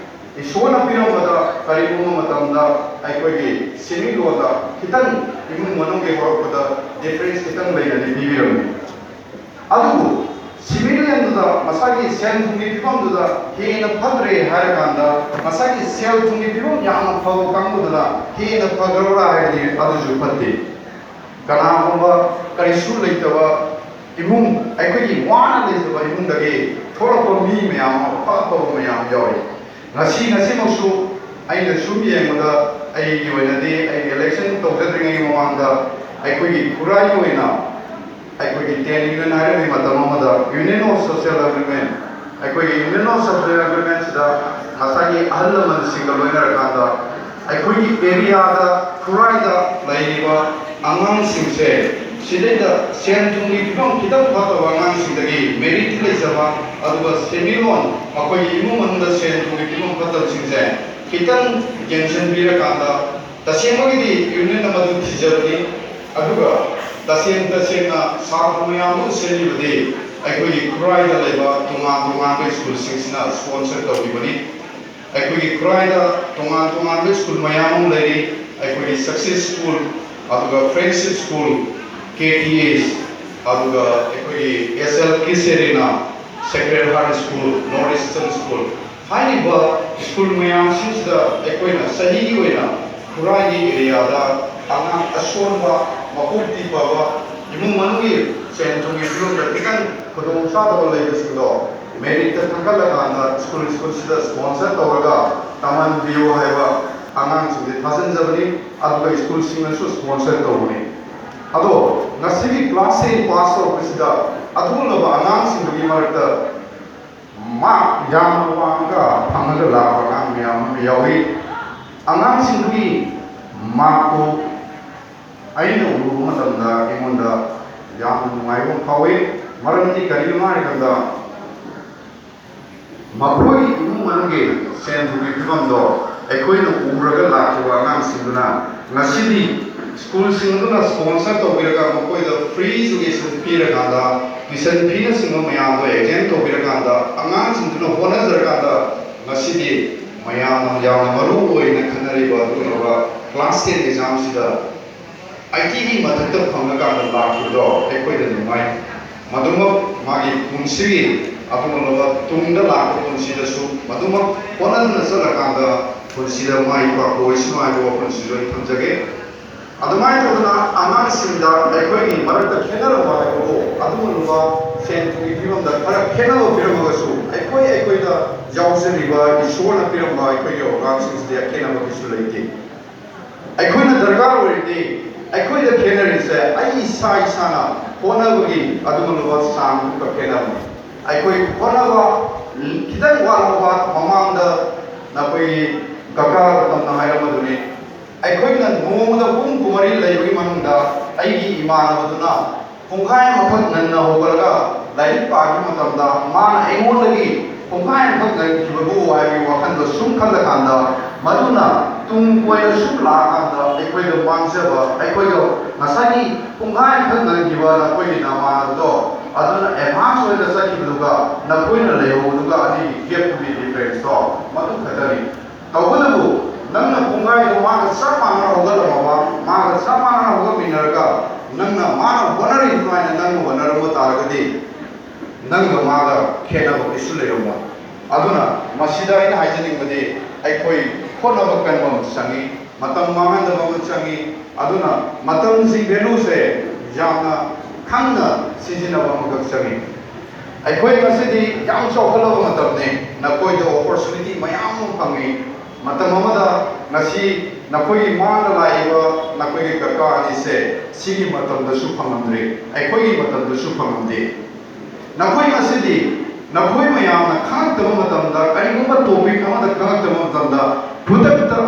ꯏꯁꯣꯔꯅ ꯄꯤꯔꯝꯕꯗ ꯀꯔꯤꯒꯨꯝꯕ ꯃꯇꯝꯗ ꯑꯩꯈꯣꯏꯒꯤ ꯁꯦꯟꯃꯤꯠꯂꯣꯟꯗ ꯈꯤꯇꯪ, ꯏꯃꯨꯡ ꯃꯅꯨꯡꯒꯤ ꯍꯧꯔꯛꯄꯗ ꯗꯤꯐꯔꯦꯟꯁ ꯈꯤꯇꯪ ꯂꯩꯅꯗꯤ ꯄꯤꯕꯤꯔꯝꯃꯤ꯫ ꯑꯗꯨꯕꯨ ꯁꯤꯚꯤꯂꯤꯌꯟꯗꯨꯗ ꯃꯁꯥꯒꯤ ꯁꯦꯜ ꯊꯨꯝꯒꯤ ꯐꯤꯕꯝꯗꯨꯗ ꯍꯦꯟꯅ ꯐꯠꯇ꯭ꯔꯦ ꯍꯥꯏꯔꯀꯥꯟꯗ, ꯃꯁꯥꯒꯤ ꯁꯦꯜ ꯊꯨꯝꯒꯤ ꯐꯤꯕꯝ ꯌꯥꯝꯅ ꯐꯕ ꯀꯥꯡꯕꯨꯗꯨꯅ ꯍꯦꯟꯅ ꯐꯈ꯭ꯔꯕ꯭ꯔꯥ ꯍꯥꯏꯔꯗꯤ, ꯑꯗꯨꯁꯨ ꯐꯠꯇꯦ꯫ ꯀꯅꯥꯒꯨꯝꯕ ꯀꯔꯤꯁꯨ ꯂꯩꯇꯕ ꯏꯃꯨꯡ, ꯑꯩꯈꯣꯏꯒꯤ ꯋꯥꯅ ꯂꯩꯖꯕ ꯏꯃꯨꯡꯗꯒꯤ ꯊꯣꯛꯂꯛꯄ ꯃꯤ ꯃꯌꯥꯝ ꯑꯃ, ꯑꯐ ꯑꯐꯕ ꯃꯌꯥꯝ ꯌꯥꯎꯔꯤ꯫ ꯉꯁꯤ, ꯉꯁꯤꯃꯛꯁꯨ ꯑꯩꯅ ꯁꯨꯝ ꯌꯦꯡꯕꯗ, ꯑꯩꯒꯤ ꯑꯣꯏꯅꯗꯤ, ꯑꯩ ꯏꯂꯦꯛꯁꯟ ꯇꯧꯖꯗ꯭ꯔꯤꯉꯩꯒꯤ ꯃꯃꯥꯡꯗ ꯑꯩꯈꯣꯏꯒꯤ ꯈꯨꯔꯥꯏꯒꯤ ꯑꯣꯏꯅ, ꯑꯩꯈꯣꯏꯒꯤ ꯇꯦꯟ ꯌꯨꯅꯤꯌꯟ ꯍꯥꯏꯔꯝꯃꯤ ꯃꯇꯝ ꯑꯃꯗ, ꯌꯨꯅꯤꯌꯟ ꯑꯣꯐ ꯁꯣꯁꯤꯌꯦꯜ ꯑꯦꯒ꯭ꯔꯤꯃꯦꯟ, ꯑꯩꯈꯣꯏꯒꯤ ꯌꯨꯅꯤꯌꯟ ꯑꯣꯐ ꯁꯣꯁꯤꯌꯦꯜ ꯑꯦꯒ꯭ꯔꯤꯃꯦꯟꯁꯤꯗ ꯉꯁꯥꯏꯒꯤ ꯑꯍꯜ ꯂꯃꯟꯁꯤꯡꯒ ꯂꯣꯏꯅꯔꯀꯥꯟꯗ, ꯑꯩꯈꯣꯏꯒꯤ ꯑꯦꯔꯤꯌꯥꯗ, ꯈꯨꯔꯥꯏꯗ ꯂꯩꯔꯤꯕ ꯑꯉꯥꯡꯁꯤꯡꯁꯦ, ꯁꯤꯗꯩꯗ ꯁꯦꯟ ꯊꯨꯝꯒꯤ ꯐꯤꯕꯝ ꯈꯤꯇꯪ ꯐꯠꯇꯕ ꯑꯉꯥꯡꯁꯤꯡꯗꯒꯤ ꯃꯦꯔꯤꯠ ꯂꯩꯖꯕ, ꯑꯗꯨꯒ ꯁꯦꯟꯃꯤꯠꯂꯣꯟ, ꯃꯈꯣꯏꯒꯤ ꯏꯃꯨꯡ ꯃꯅꯨꯡꯗ ꯁꯦꯟ ꯊꯨꯝꯒꯤ ꯐꯤꯕꯝ ꯐꯠꯇꯕꯁꯤꯡꯁꯦ ꯈꯤꯇꯪ ꯌꯦꯡꯁꯤꯟꯕꯤꯔꯀꯥꯟꯗ, ꯇꯁꯦꯡꯕꯒꯤꯗꯤ ꯌꯨꯅꯤꯌꯟꯅ ꯃꯗꯨ ꯊꯤꯖꯕꯅꯤ, ꯑꯗꯨꯒ ꯇꯁꯦꯡ ꯇꯁꯦꯡꯅ ꯁꯥꯇ꯭ꯔ ꯃꯌꯥꯝꯕꯨ ꯁꯦꯝꯂꯤꯕꯗꯤ ꯑꯩꯈꯣꯏꯒꯤ ꯈꯨꯔꯥꯏꯗ ꯂꯩꯕ ꯇꯣꯉꯥꯟ ꯇꯣꯉꯥꯟꯕ ꯁ꯭ꯀꯨꯜꯁꯤꯡꯁꯤꯅ ꯁ꯭ꯄꯣꯟꯁꯔ ꯇꯧꯕꯤꯕꯅꯤ꯫ ꯑꯩꯈꯣꯏꯒꯤ ꯈꯨꯔꯥꯏꯗ ꯇꯣꯉꯥꯟ ꯇꯣꯉꯥꯟꯕ ꯁ꯭ꯀꯨꯜ ꯃꯌꯥꯝ ꯑꯃ ꯂꯩꯔꯤ꯫ ꯑꯩꯈꯣꯏꯒꯤ ꯁꯛꯁꯦꯁ ꯁ꯭ꯀꯨꯜ, ꯑꯗꯨꯒ friendship school, K T S, ꯑꯗꯨꯒ ꯑꯩꯈꯣꯏꯒꯤ S L kiss arena, sacred heart school, north eastern school, ꯍꯥꯏꯔꯤꯕ ꯁ꯭ꯀꯨꯜ ꯃꯌꯥꯝꯁꯤꯡꯁꯤꯗ ꯑꯩꯈꯣꯏꯅ ꯆꯍꯤꯒꯤ ꯑꯣꯏꯅ ꯈꯨꯔꯥꯏꯒꯤ ꯑꯦꯔꯤꯌꯥꯗ ꯑꯉꯥꯡ ꯑꯁꯣꯟꯕ, ꯃꯀꯣꯛꯇꯤ ꯐꯕ, ꯏꯃꯨꯡ ꯃꯅꯨꯡꯒꯤ ꯁꯦꯟ ꯊꯨꯝꯒꯤ ꯐꯤꯕꯝꯗ ꯈꯤꯇꯪ ꯈꯨꯗꯣꯡ ꯆꯥꯗꯕ ꯂꯩꯕꯁꯤꯡꯗꯣ ꯃꯦꯔꯤꯠꯇ ꯈꯟꯒꯠꯂꯀꯥꯟꯗ ꯁ꯭ꯀꯨꯜ, ꯁ꯭ꯀꯨꯜꯁꯤꯗ ꯁ꯭ꯄꯣꯟꯁꯔ ꯇꯧꯔꯒ ꯇꯝꯍꯟꯕꯤꯌꯨ ꯍꯥꯏꯕ ꯑꯉꯥꯡꯁꯤꯡꯁꯦ ꯊꯥꯖꯤꯟꯖꯕꯅꯤ, ꯑꯗꯨꯒ ꯁ꯭ꯀꯨꯜꯁꯤꯡꯅꯁꯨ ꯁ꯭ꯄꯣꯟꯁꯔ ꯇꯧꯕꯅꯤ꯫ ꯑꯗꯣ ꯉꯁꯤꯒꯤ ꯀ꯭ꯂꯥꯁ ꯇꯦꯟ ꯄꯥꯁ ꯇꯧꯔꯛꯄꯁꯤꯗ ꯑꯗꯨꯒꯨꯝꯂꯕ ꯑꯉꯥꯡꯁꯤꯡꯗꯨꯒꯤ ꯃꯔꯛꯇ ꯃꯥꯔꯛ ꯌꯥꯝꯅ ꯋꯥꯡꯉꯒ ꯐꯪꯉꯒ ꯂꯥꯛꯄ ꯑꯉꯥꯡ ꯃꯌꯥꯝ ꯑꯃ ꯌꯥꯎꯏ꯫ ꯑꯉꯥꯡꯁꯤꯡꯗꯨꯒꯤ ꯃꯥꯔꯛꯇꯨ ꯑꯩꯅ ꯎꯔꯨꯕ ꯃꯇꯝꯗ ꯑꯩꯉꯣꯟꯗ ꯌꯥꯝꯅ ꯅꯨꯡꯉꯥꯏꯕ ꯑꯃ ꯐꯥꯎꯏ꯫ ꯃꯔꯝꯗꯤ ꯀꯔꯤꯒꯤꯅꯣ ꯍꯥꯏꯔꯀꯥꯟꯗ, ꯃꯈꯣꯏꯒꯤ ꯏꯃꯨꯡ ꯃꯅꯨꯡꯒꯤ ꯁꯦꯟ ꯊꯨꯝꯒꯤ ꯐꯤꯕꯝꯗꯣ ꯑꯩꯈꯣꯏꯅ ꯎꯔꯒ ꯂꯥꯛꯈꯤꯕ ꯑꯉꯥꯡꯁꯤꯡꯗꯨꯅ ꯉꯁꯤꯗꯤ ꯁ꯭ꯀꯨꯜꯁꯤꯡ ꯑꯗꯨꯅ ꯁ꯭ꯄꯣꯟꯁꯔ ꯇꯧꯕꯤꯔꯒ ꯃꯈꯣꯏꯗ ꯐ꯭ꯔꯤ ꯑꯦꯖꯨꯀꯦꯁꯟ ꯄꯤꯔꯀꯥꯟꯗ ꯇ꯭ꯌꯨꯁꯟ ꯐꯤꯅꯆꯤꯡꯕ ꯃꯌꯥꯝꯗꯣ ꯑꯦꯛꯖꯦꯝ ꯇꯧꯕꯤꯔꯀꯥꯟꯗ ꯑꯉꯥꯡꯁꯤꯡꯗꯨꯅ ꯍꯣꯠꯅꯖꯔꯀꯥꯟꯗ ꯉꯁꯤꯗꯤ ꯃꯌꯥꯝꯅ ꯌꯥꯝꯅ ꯃꯔꯨ ꯑꯣꯏꯅ ꯈꯟꯅꯔꯤꯕ ꯑꯗꯨꯒꯨꯝꯂꯕ ꯀ꯭ꯂꯥꯁ ꯇꯦꯟ ꯑꯦꯛꯖꯥꯝꯁꯤꯗ ꯑꯩꯠꯇꯤꯒꯤ ꯃꯊꯛꯇ ꯐꯪꯉꯀꯥꯟꯗ ꯂꯥꯛꯈꯤꯕꯗꯣ ꯑꯩꯈꯣꯏꯗ ꯅꯨꯡꯉꯥꯏ꯫ ꯃꯗꯨꯃꯛ ꯃꯥꯒꯤ ꯄꯨꯟꯁꯤꯒꯤ ꯑꯗꯨꯒꯨꯝꯂꯕ ꯇꯨꯡꯗ ꯂꯥꯛꯄ ꯄꯨꯟꯁꯤꯗꯁꯨ ꯃꯗꯨꯃꯛ ꯍꯣꯠꯅꯗꯨꯅ ꯆꯠꯂꯀꯥꯟꯗ ꯄꯨꯟꯁꯤꯗ ꯃꯥꯏ ꯄꯥꯛꯄ ꯑꯣꯏꯁꯅꯨ ꯍꯥꯏꯕ ꯋꯥꯐꯝꯁꯤꯁꯨ ꯑꯩ ꯊꯝꯖꯒꯦ꯫ ꯑꯗꯨꯃꯥꯏꯅ ꯇꯧꯗꯅ ꯑꯉꯥꯡꯁꯤꯡꯗ ꯑꯩꯈꯣꯏꯒꯤ ꯃꯔꯛꯇ ꯈꯦꯠꯅꯔꯝꯕ ꯍꯥꯏꯕꯕꯨ ꯑꯗꯨꯒꯨꯝꯂꯕ ꯁꯦꯟ ꯊꯨꯝꯒꯤ ꯐꯤꯕꯝꯗ ꯈꯔ ꯈꯦꯠꯅꯕ ꯄꯤꯔꯝꯃꯒꯁꯨ ꯑꯩꯈꯣꯏ ꯑꯩꯈꯣꯏꯗ ꯌꯥꯎꯖꯔꯤꯕ ꯏꯁꯣꯔꯅ ꯄꯤꯔꯝꯕ ꯑꯩꯈꯣꯏꯒꯤ ꯑꯉꯥꯡꯁꯤꯡꯁꯤꯗꯤ ꯑꯈꯦꯠꯅꯕ ꯀꯩꯁꯨ ꯂꯩꯇꯦ꯫ ꯑꯩꯈꯣꯏꯅ ꯗꯔꯀꯥꯔ ꯑꯣꯏꯔꯤꯗꯤ ꯑꯩꯈꯣꯏꯗ ꯈꯦꯠꯅꯔꯤꯁꯦ ꯑꯩ ꯏꯁꯥ ꯏꯁꯥꯅ ꯍꯣꯠꯅꯕꯒꯤ ꯑꯗꯨꯒꯨꯝꯂꯕ ꯆꯥꯡꯗꯨ ꯈꯛ ꯈꯦꯠꯅꯕꯅꯤ꯫ ꯑꯩꯈꯣꯏ ꯍꯣꯠꯅꯕ ꯈꯤꯇꯪ ꯋꯥꯠꯍꯧꯕ ꯃꯃꯥꯡꯗ ꯅꯈꯣꯏꯒꯤ ꯀꯀꯥ ꯒꯧꯇꯝꯅ ꯍꯥꯏꯔꯝꯕꯗꯨꯅꯤ꯫ ꯑꯩꯈꯣꯏꯅ ꯅꯣꯡꯃꯗ ꯄꯨꯡ ꯀꯨꯟꯃꯔꯤ ꯂꯩꯕꯒꯤ ꯃꯅꯨꯡꯗ ꯑꯩꯒꯤ ꯏꯃꯥꯟꯅꯕꯗꯨꯅ ꯄꯨꯡꯈꯥꯏ ꯑꯃꯈꯛ ꯉꯟꯅ ꯍꯧꯒꯠꯂꯒ ꯂꯥꯏꯔꯤꯛ ꯄꯥꯈꯤꯕ ꯃꯇꯝꯗ ꯃꯥꯅ ꯑꯩꯉꯣꯟꯗꯒꯤ ꯄꯨꯡꯈꯥꯏ ꯑꯃꯈꯛ ꯉꯟꯈꯤꯕꯕꯨ ꯍꯥꯏꯕꯒꯤ ꯋꯥꯈꯜꯗꯣ ꯁꯨꯝ ꯈꯜꯂꯀꯥꯟꯗ ꯃꯗꯨꯅ ꯇꯨꯡ ꯀꯣꯏꯅ ꯁꯨꯝ ꯂꯥꯛꯑꯀꯥꯟꯗ ꯑꯩꯈꯣꯏꯗ ꯃꯥꯡꯖꯕ, ꯑꯩꯈꯣꯏꯗ ꯉꯁꯥꯏꯒꯤ ꯄꯨꯡꯈꯥꯏ ꯑꯃꯈꯛ ꯉꯟꯈꯤꯕ ꯅꯈꯣꯏꯒꯤ ꯅꯃꯥꯟꯅꯕꯗꯣ ꯑꯗꯨꯅ ꯑꯦꯗꯚꯥꯟꯁ ꯑꯣꯏꯅ ꯆꯠꯈꯤꯕꯗꯨꯒ ꯅꯈꯣꯏꯅ ꯂꯩꯍꯧꯕꯗꯨꯒ ꯑꯅꯤꯒꯤ ꯒꯦꯞꯇꯨꯒꯤ ꯗꯤꯐ꯭ꯔꯦꯟꯁꯇꯣ ꯃꯗꯨ ꯈꯛꯇꯅꯤ꯫ ꯇꯧꯕꯇꯕꯨ ꯅꯪꯅ ꯄꯨꯡꯈꯥꯏꯗꯣ ꯃꯥꯒ ꯆꯞ ꯃꯥꯟꯅꯅ ꯍꯧꯒꯠꯂꯝꯃꯕ, ꯃꯥꯒ ꯆꯞ ꯃꯥꯟꯅꯅ ꯍꯧꯒꯠꯃꯤꯟꯅꯔꯒ ꯅꯪꯅ ꯃꯥꯅ ꯍꯣꯠꯅꯔꯤ ꯑꯗꯨꯃꯥꯏꯅ ꯅꯪꯅ ꯍꯣꯠꯅꯔꯝꯕ ꯇꯥꯔꯒꯗꯤ ꯅꯪꯒ ꯃꯥꯒ ꯈꯦꯠꯅꯕ ꯀꯩꯁꯨ ꯂꯩꯔꯝꯃꯣꯏ꯫ ꯑꯗꯨꯅ ꯃꯁꯤꯗ ꯑꯩꯅ ꯍꯥꯏꯖꯅꯤꯡꯕꯗꯤ ꯑꯩꯈꯣꯏ ꯍꯣꯠꯅꯕ ꯀꯟꯕ ꯑꯃ ꯆꯪꯉꯤ, ꯃꯇꯝ ꯃꯥꯡꯍꯟꯗꯕ ꯑꯃ ꯆꯪꯉꯤ꯫ ꯑꯗꯨꯅ ꯃꯇꯝꯁꯤ ꯚꯦꯂꯨꯁꯦ ꯌꯥꯝꯅ ꯈꯪꯅ ꯁꯤꯖꯤꯟꯅꯕ ꯑꯃꯈꯛ ꯆꯪꯉꯤ꯫ ꯑꯩꯈꯣꯏ ꯉꯁꯤꯗꯤ ꯌꯥꯝ ꯆꯥꯎꯈꯠꯂꯕ ꯃꯇꯝꯅꯤ, ꯅꯈꯣꯏꯗ ꯑꯣꯄꯣꯔꯆꯨꯅꯤꯇꯤ ꯃꯌꯥꯝ ꯑꯃ ꯐꯪꯉꯤ꯫ ꯃꯇꯝ ꯑꯃꯗ ꯉꯁꯤ ꯅꯈꯣꯏꯒꯤ ꯃꯥꯡꯗ ꯂꯥꯛꯏꯕ ꯅꯈꯣꯏꯒꯤ ꯀꯀꯥ ꯑꯅꯤꯁꯦ ꯁꯤꯒꯤ ꯃꯇꯝꯗꯁꯨ ꯐꯪꯉꯝꯗ꯭ꯔꯤ, ꯑꯩꯈꯣꯏꯒꯤ ꯃꯇꯝꯗꯁꯨ ꯐꯪꯉꯝꯗꯦ꯫ ꯅꯈꯣꯏ ꯉꯁꯤꯗꯤ ꯅꯈꯣꯏ ꯃꯌꯥꯝꯅ ꯈꯪꯉꯛꯇꯕ ꯃꯇꯝꯗ, ꯀꯔꯤꯒꯨꯝꯕ ꯇꯣꯄꯤꯛ ꯑꯃꯗ ꯈꯪꯉꯛꯇꯕ ꯃꯇꯝꯗ ꯈꯨꯗꯛꯇ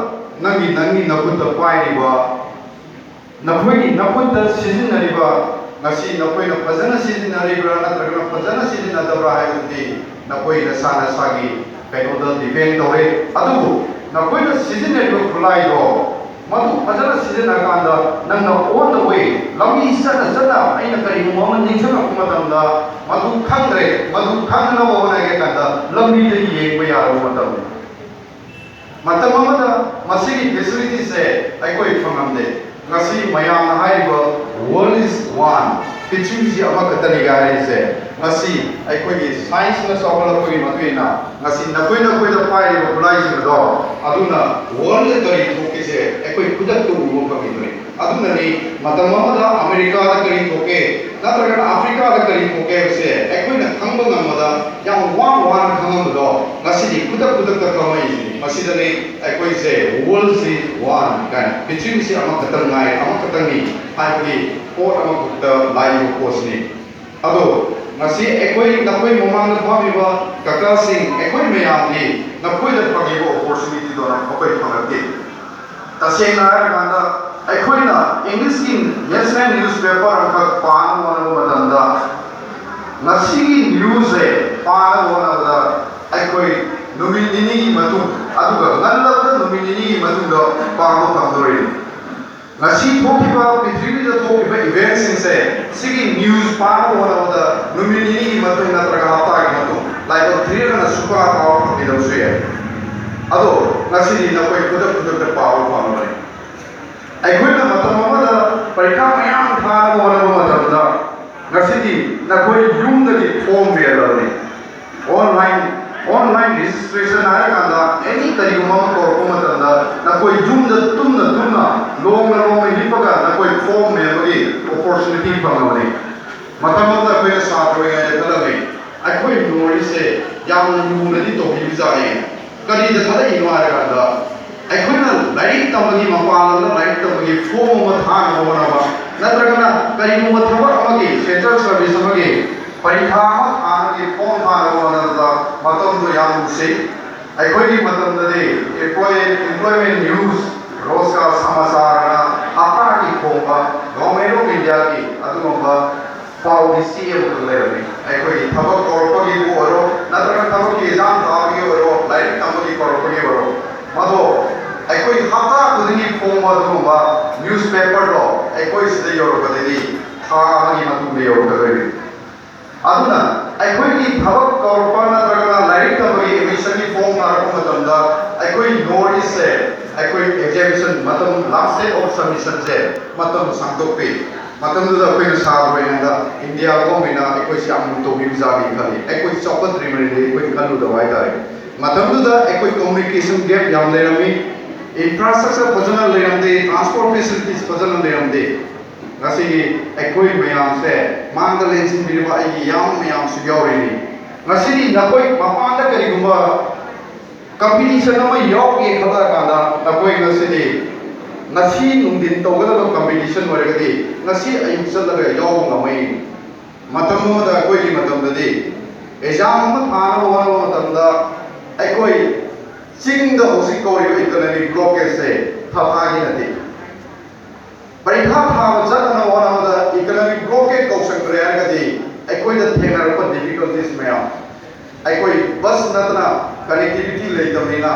ꯅꯪꯒꯤ, ꯅꯪꯒꯤ ꯅꯈꯨꯠꯇ ꯄꯥꯏꯔꯤꯕ ꯅꯈꯣꯏꯒꯤ ꯅꯈꯨꯠꯇ ꯁꯤꯖꯤꯟꯅꯔꯤꯕ, ꯉꯁꯤ ꯅꯈꯣꯏꯅ ꯐꯖꯅ ꯁꯤꯖꯤꯟꯅꯔꯤꯕ꯭ꯔꯥ ꯅꯠꯇ꯭ꯔꯒꯅ ꯐꯖꯅ ꯁꯤꯖꯤꯟꯅꯗꯕ꯭ꯔꯥ ꯍꯥꯏꯕꯗꯨꯗꯤ ꯅꯈꯣꯏ ꯅꯁꯥ ꯅꯁꯥꯒꯤ ꯀꯩꯅꯣꯗ ꯗꯤꯄꯦꯟ ꯇꯧꯔꯦ꯫ ꯑꯗꯨꯕꯨ ꯅꯈꯣꯏꯅ ꯁꯤꯖꯤꯟꯅꯔꯤꯕ ꯈꯨꯠꯂꯥꯏꯗꯣ ꯃꯗꯨ ꯐꯖꯅ ꯁꯤꯖꯤꯟꯅꯔꯀꯥꯟꯗ ꯅꯪꯅ on the way ꯂꯝꯕꯤ ꯆꯠꯅ ꯆꯠꯅ ꯑꯩꯅ ꯀꯔꯤꯒꯨꯝꯕ ꯑꯃ ꯅꯤꯡꯁꯤꯡꯂꯛꯄ ꯃꯇꯝꯗ ꯃꯗꯨ ꯈꯪꯗ꯭ꯔꯦ, ꯃꯗꯨ ꯈꯪꯅꯕ ꯍꯣꯠꯅꯒꯦ ꯀꯥꯟꯗ ꯂꯝꯕꯤꯗ ꯌꯦꯡꯕ ꯌꯥꯔꯕ ꯃꯇꯝꯅꯤ꯫ ꯃꯇꯝ ꯑꯃꯗ ꯃꯁꯤꯒꯤ facilityꯁꯦ ꯑꯩꯈꯣꯏ ꯐꯪꯉꯝꯗꯦ꯫ ꯉꯁꯤ ꯃꯌꯥꯝꯅ ꯍꯥꯏꯔꯤꯕ world is one, ꯄ꯭ꯔꯤꯊꯤꯕꯤꯁꯤ ꯑꯃꯈꯛꯇꯅꯤꯒ ꯍꯥꯏꯔꯤꯁꯦ, ꯉꯁꯤ ꯑꯩꯈꯣꯏꯒꯤ scienceꯅ ꯆꯥꯎꯈꯠꯂꯛꯄꯒꯤ ꯃꯇꯨꯡ ꯏꯟꯅ ꯉꯁꯤ ꯅꯈꯣꯏ ꯅꯈꯣꯏꯗ ꯄꯥꯏꯔꯤꯕ ꯈꯨꯠꯂꯥꯏꯁꯤꯡ ꯑꯗꯣ ꯑꯗꯨꯅ worldꯗ ꯀꯔꯤ ꯊꯣꯛꯀꯦꯁꯦ ꯑꯩꯈꯣꯏ ꯈꯨꯗꯛꯇ ꯎꯕ ꯐꯪꯉꯤꯕꯅꯤ꯫ ꯑꯗꯨꯅꯅꯤ ꯃꯇꯝ ꯑꯃꯗ ꯑꯃꯦꯔꯤꯀꯥꯗ ꯀꯔꯤ ꯊꯣꯛꯀꯦ ꯅꯠꯇ꯭ꯔꯒꯅ ꯑꯐ꯭ꯔꯤꯀꯥꯗ ꯀꯔꯤ ꯊꯣꯛꯀꯦ ꯍꯥꯏꯕꯁꯦ ꯑꯩꯈꯣꯏꯅ ꯈꯪꯕ ꯉꯝꯕꯗ ꯌꯥꯝ ꯋꯥꯅ ꯋꯥꯅ ꯈꯪꯉꯝꯕꯗꯣ ꯉꯁꯤꯗꯤ ꯈꯨꯗꯛ ꯈꯨꯗꯛꯇ ꯈꯪꯉꯛꯏꯁꯤꯅꯤ꯫ ꯃꯁꯤꯗꯅꯤ ꯑꯩꯈꯣꯏꯁꯦ world is one ꯀꯥꯏꯅ, ꯄ꯭ꯔꯤꯊꯤꯕꯤꯁꯤ ꯑꯃꯈꯛꯇꯪ ꯉꯥꯏ, ꯑꯃꯈꯛꯇꯪꯅꯤ ꯍꯥꯏꯕꯒꯤ ꯄꯣꯠ ꯑꯃꯈꯛꯇ ꯂꯥꯛꯏꯕ ꯄꯣꯠꯁꯤꯅꯤ꯫ ꯑꯗꯣ ꯉꯁꯤ ꯑꯩꯈꯣꯏ ꯅꯈꯣꯏ ꯃꯃꯥꯡꯗ ꯐꯝꯃꯤꯕ ꯀꯀꯥꯁꯤꯡ, ꯑꯩꯈꯣꯏ ꯃꯌꯥꯝꯒꯤ ꯅꯈꯣꯏꯗ ꯐꯪꯉꯤꯕ opportunityꯗꯣ ꯑꯩꯈꯣꯏ ꯐꯪꯂꯛꯇꯦ꯫ ꯇꯁꯦꯡꯅ ꯍꯥꯏꯔꯀꯥꯟꯗ ꯑꯩꯈꯣꯏꯅ Englishꯀꯤ national newspaper ꯑꯃꯈꯛ ꯄꯥꯅꯕ ꯍꯣꯠꯅꯕ ꯃꯇꯝꯗ ꯉꯁꯤꯒꯤ newsꯁꯦ ꯄꯥꯅꯕ ꯍꯣꯠꯅꯕꯗ ꯑꯩꯈꯣꯏ ꯅꯨꯃꯤꯠ ꯅꯤꯅꯤꯒꯤ ꯃꯇꯨꯡ, ꯑꯗꯨꯒ ꯉꯜꯂꯕꯗ ꯅꯨꯃꯤꯠ ꯅꯤꯅꯤꯒꯤ ꯃꯇꯨꯡꯗ ꯄꯥꯕ ꯐꯪꯗꯣꯔꯤꯅꯤ꯫ ꯉꯁꯤ ꯊꯣꯛꯈꯤꯕ ꯄ꯭ꯔꯤꯊꯤꯕꯤꯗ ꯊꯣꯛꯈꯤꯕ eventꯁꯤꯡꯁꯦ ꯁꯤꯒꯤ news ꯄꯥꯅꯕ ꯍꯣꯠꯅꯕꯗ ꯅꯨꯃꯤꯠ ꯅꯤꯅꯤꯒꯤ ꯃꯇꯨꯡ ꯅꯠꯇ꯭ꯔꯒ ꯍꯞꯇꯥꯒꯤ ꯃꯇꯨꯡ ꯂꯥꯏꯕꯛ ꯊꯤꯔꯒꯅ ꯁꯨꯄꯥ ꯄꯥꯕ ꯐꯪꯈꯤꯗꯕꯁꯨ ꯌꯥꯏ꯫ ꯑꯗꯣ ꯉꯁꯤꯗꯤ ꯅꯈꯣꯏ ꯈꯨꯗꯛ ꯈꯨꯗꯛꯇ ꯄꯥꯕ ꯐꯪꯂꯕꯅꯤ꯫ ꯑꯩꯈꯣꯏꯅ ꯃꯇꯝ ꯑꯃꯗ ꯄꯔꯤꯈꯥ ꯃꯌꯥꯝ ꯊꯥꯅꯕ ꯍꯣꯠꯅꯕ ꯃꯇꯝꯗ ꯉꯁꯤꯗꯤ ꯅꯈꯣꯏ ꯌꯨꯝꯗꯒꯤ form ꯃꯦꯜꯂꯕꯅꯤ꯫ Online online registration ꯍꯥꯏꯔꯀꯥꯟꯗ any ꯀꯔꯤꯒꯨꯝꯕ ꯑꯃ ꯀꯧꯔꯛꯄ ꯃꯇꯝꯗ ꯅꯈꯣꯏ ꯌꯨꯝꯗ ꯇꯨꯝꯅ ꯇꯨꯝꯅ ꯂꯣꯡꯅ ꯂꯣꯡꯅ ꯍꯤꯞꯄꯒ ꯅꯈꯣꯏ form ꯃꯦꯟꯕꯒꯤ opportunity ꯐꯪꯂꯕꯅꯤ꯫ ꯃꯇꯝ ꯑꯃꯗ ꯑꯩꯈꯣꯏꯅ ꯁꯥꯇ꯭ꯔ ꯑꯣꯏꯔꯤꯉꯩꯗ ꯈꯜꯂꯝꯃꯤ, ꯑꯩꯈꯣꯏ North Eastꯁꯦ ꯌꯥꯝꯅ ꯂꯨꯅꯗꯤ ꯇꯧꯕꯤꯕꯖꯥꯠꯅꯤ꯫ ꯀꯔꯤꯗ ꯊꯥꯗꯩꯅꯣ ꯍꯥꯏꯔꯀꯥꯟꯗ ꯑꯩꯈꯣꯏꯅ ꯂꯥꯏꯔꯤꯛ ꯇꯝꯕꯒꯤ, ꯃꯄꯥꯟ ꯂꯝꯗ ꯂꯥꯏꯔꯤꯛ ꯇꯝꯕꯒꯤ form ꯑꯃ ꯊꯥꯅꯕ ꯍꯣꯠꯅꯕ, ꯅꯠꯇ꯭ꯔꯒꯅ ꯀꯔꯤꯒꯨꯝꯕ ꯊꯕꯛ ꯑꯃꯒꯤ, central service ꯑꯃꯒꯤ ꯄꯔꯤꯈꯥ ꯑꯃ ꯊꯥꯅꯕꯒꯤ form ꯊꯥꯅꯕ ꯍꯣꯠꯅꯕꯗ ꯃꯇꯝꯗꯣ ꯌꯥꯝ ꯂꯨꯁꯤ꯫ ꯑꯩꯈꯣꯏꯒꯤ ꯃꯇꯝꯗꯗꯤ employ employment news, ꯔꯣꯖꯒꯥꯔ ꯁꯃꯥꯆꯥꯔꯅ ꯍꯞꯇꯥꯒꯤ ꯐꯣꯡꯕ Government of Indiaꯒꯤ ꯑꯗꯨꯒꯨꯝꯕ ꯄꯥꯎꯒꯤ ꯆꯦ ꯑꯃꯈꯛ ꯂꯩꯔꯝꯃꯤ꯫ ꯑꯩꯈꯣꯏꯒꯤ ꯊꯕꯛ ꯀꯧꯔꯛꯄꯒꯤꯕꯨ ꯑꯣꯏꯔꯣ, ꯅꯠꯇ꯭ꯔꯒ ꯊꯕꯛꯀꯤ exam ꯊꯥꯕꯒꯤ ꯑꯣꯏꯔꯣ, ꯂꯥꯏꯔꯤꯛ ꯇꯝꯕꯒꯤ ꯀꯧꯔꯛꯄꯒꯤ ꯑꯣꯏꯔꯣ, ꯑꯗꯨꯒꯨꯝꯕ ꯅ꯭ꯌꯨꯁ ꯄꯦꯄꯔꯗꯣ ꯑꯩꯈꯣꯏ ꯁꯤꯗ ꯌꯧꯔꯛꯄꯗꯗꯤ ꯊꯥ ꯑꯃꯒꯤ ꯃꯇꯨꯡꯗ ꯌꯧꯔꯛꯀꯗꯣꯏꯅꯤ꯫ ꯑꯗꯨꯅ ꯑꯩꯈꯣꯏꯒꯤ ꯊꯕꯛ ꯀꯧꯔꯛꯄ ꯅꯠꯇ꯭ꯔꯒꯅ ꯂꯥꯏꯔꯤꯛ ꯇꯝꯕꯒꯤ ꯑꯦꯗꯃꯤꯁꯟꯒꯤ ꯐꯣꯔꯝ ꯊꯥꯔꯛꯄ ꯃꯇꯝꯗ ꯑꯩꯈꯣꯏ ꯅꯣꯔꯠ ꯏꯁꯁꯦ ꯑꯩꯈꯣꯏ ꯑꯦꯛꯖꯥꯝꯁꯟ ꯃꯇꯝ, ꯂꯥꯁ ꯗꯦꯠ ꯑꯣꯐ ꯁꯕꯃꯤꯁꯟꯁꯦ ꯃꯇꯝ ꯁꯥꯡꯗꯣꯛꯄꯤ꯫ ꯃꯇꯝꯗꯨꯗ ꯑꯩꯈꯣꯏꯅ ꯁꯥꯔ ꯑꯣꯏꯔꯤꯉꯩꯗ ꯏꯟꯗꯤꯌꯥ ꯒꯣꯔꯃꯦꯟꯅ ꯑꯩꯈꯣꯏꯁꯤ ꯌꯥꯝ ꯂꯨꯅ ꯇꯧꯕꯤꯕꯖꯥꯠꯅꯤ ꯈꯜꯂꯤ꯫ ꯑꯩꯈꯣꯏ ꯆꯥꯎꯈꯠꯇ꯭ꯔꯤꯕꯅꯤꯅ ꯑꯩꯈꯣꯏ ꯈꯜꯂꯨꯗꯕ ꯍꯥꯏꯇꯥꯔꯦ꯫ ꯃꯇꯝꯗꯨꯗ ꯑꯩꯈꯣꯏ ꯀꯝꯃ꯭ꯌꯨꯅꯤꯀꯦꯁꯟ ꯒꯦꯞ ꯌꯥꯝ ꯂꯩꯔꯝꯃꯤ, ꯏꯟꯐ꯭ꯔꯥꯁ꯭ꯇ꯭ꯔꯛꯆꯔ ꯐꯖꯅ ꯂꯩꯔꯝꯗꯦ, ꯇ꯭ꯔꯥꯟꯁꯄꯣꯔꯠ ꯐꯦꯁꯤꯂꯤꯇꯤꯁ ꯐꯖꯅ ꯂꯩꯔꯝꯗꯦ꯫ ꯉꯁꯤꯒꯤ ꯑꯩꯈꯣꯏ ꯃꯌꯥꯝꯁꯦ ꯃꯥꯡꯗ ꯂꯦꯡꯁꯤꯟꯕꯤꯔꯤꯕ ꯑꯩꯒꯤ ꯏꯌꯥꯝꯕ ꯃꯌꯥꯝꯁꯨ ꯌꯥꯎꯔꯤꯅꯤ꯫ ꯉꯁꯤꯗꯤ ꯅꯈꯣꯏ ꯃꯄꯥꯟꯗ ꯀꯔꯤꯒꯨꯝꯕ ꯀꯝꯄꯤꯇꯤꯁꯟ ꯑꯃ ꯌꯥꯎꯒꯦ ꯈꯜꯂꯛꯑꯀꯥꯟꯗ ꯅꯈꯣꯏ ꯉꯁꯤꯗꯤ ꯉꯁꯤ ꯅꯨꯡꯊꯤꯟ ꯇꯧꯒꯗꯕ ꯀꯝꯄꯤꯇꯤꯁꯟ ꯑꯣꯏꯔꯒꯗꯤ ꯉꯁꯤ ꯑꯌꯨꯛ ꯆꯠꯂꯒ ꯌꯥꯎꯕ ꯉꯝꯃꯛꯏ꯫ ꯃꯇꯝ ꯑꯃꯗ ꯑꯩꯈꯣꯏꯒꯤ ꯃꯇꯝꯗꯗꯤ ꯑꯦꯛꯖꯥꯝ ꯑꯃ ꯊꯥꯅꯕ ꯍꯣꯠꯅꯕ ꯃꯇꯝꯗ ꯑꯩꯈꯣꯏ ꯆꯤꯡꯗ ꯍꯧꯖꯤꯛ ꯀꯧꯔꯤꯕ ꯏꯀꯣꯅꯣꯃꯤꯛ ꯕ꯭ꯂꯣꯀꯦꯖꯁꯦ ꯊꯥ ꯊꯥꯒꯤ ꯅꯠꯇꯦ꯫ ꯄꯔꯤꯈꯥ ꯊꯥꯕ ꯆꯠꯅꯕ ꯍꯣꯠꯅꯕꯗ ꯏꯀꯣꯅꯣꯃꯤꯛ ꯕ꯭ꯂꯣꯀꯦꯠ ꯀꯧꯁꯟꯈ꯭ꯔꯦ ꯍꯥꯏꯔꯒꯗꯤ ꯑꯩꯈꯣꯏꯗ ꯊꯦꯡꯅꯔꯛꯄ ꯗꯤꯐꯤꯀꯜꯇꯤꯁ ꯃꯌꯥꯝ, ꯑꯩꯈꯣꯏ ꯕꯁ ꯅꯠꯇꯅ ꯀꯅꯦꯛꯇꯤꯚꯤꯇꯤ ꯂꯩꯇꯕꯅꯤꯅ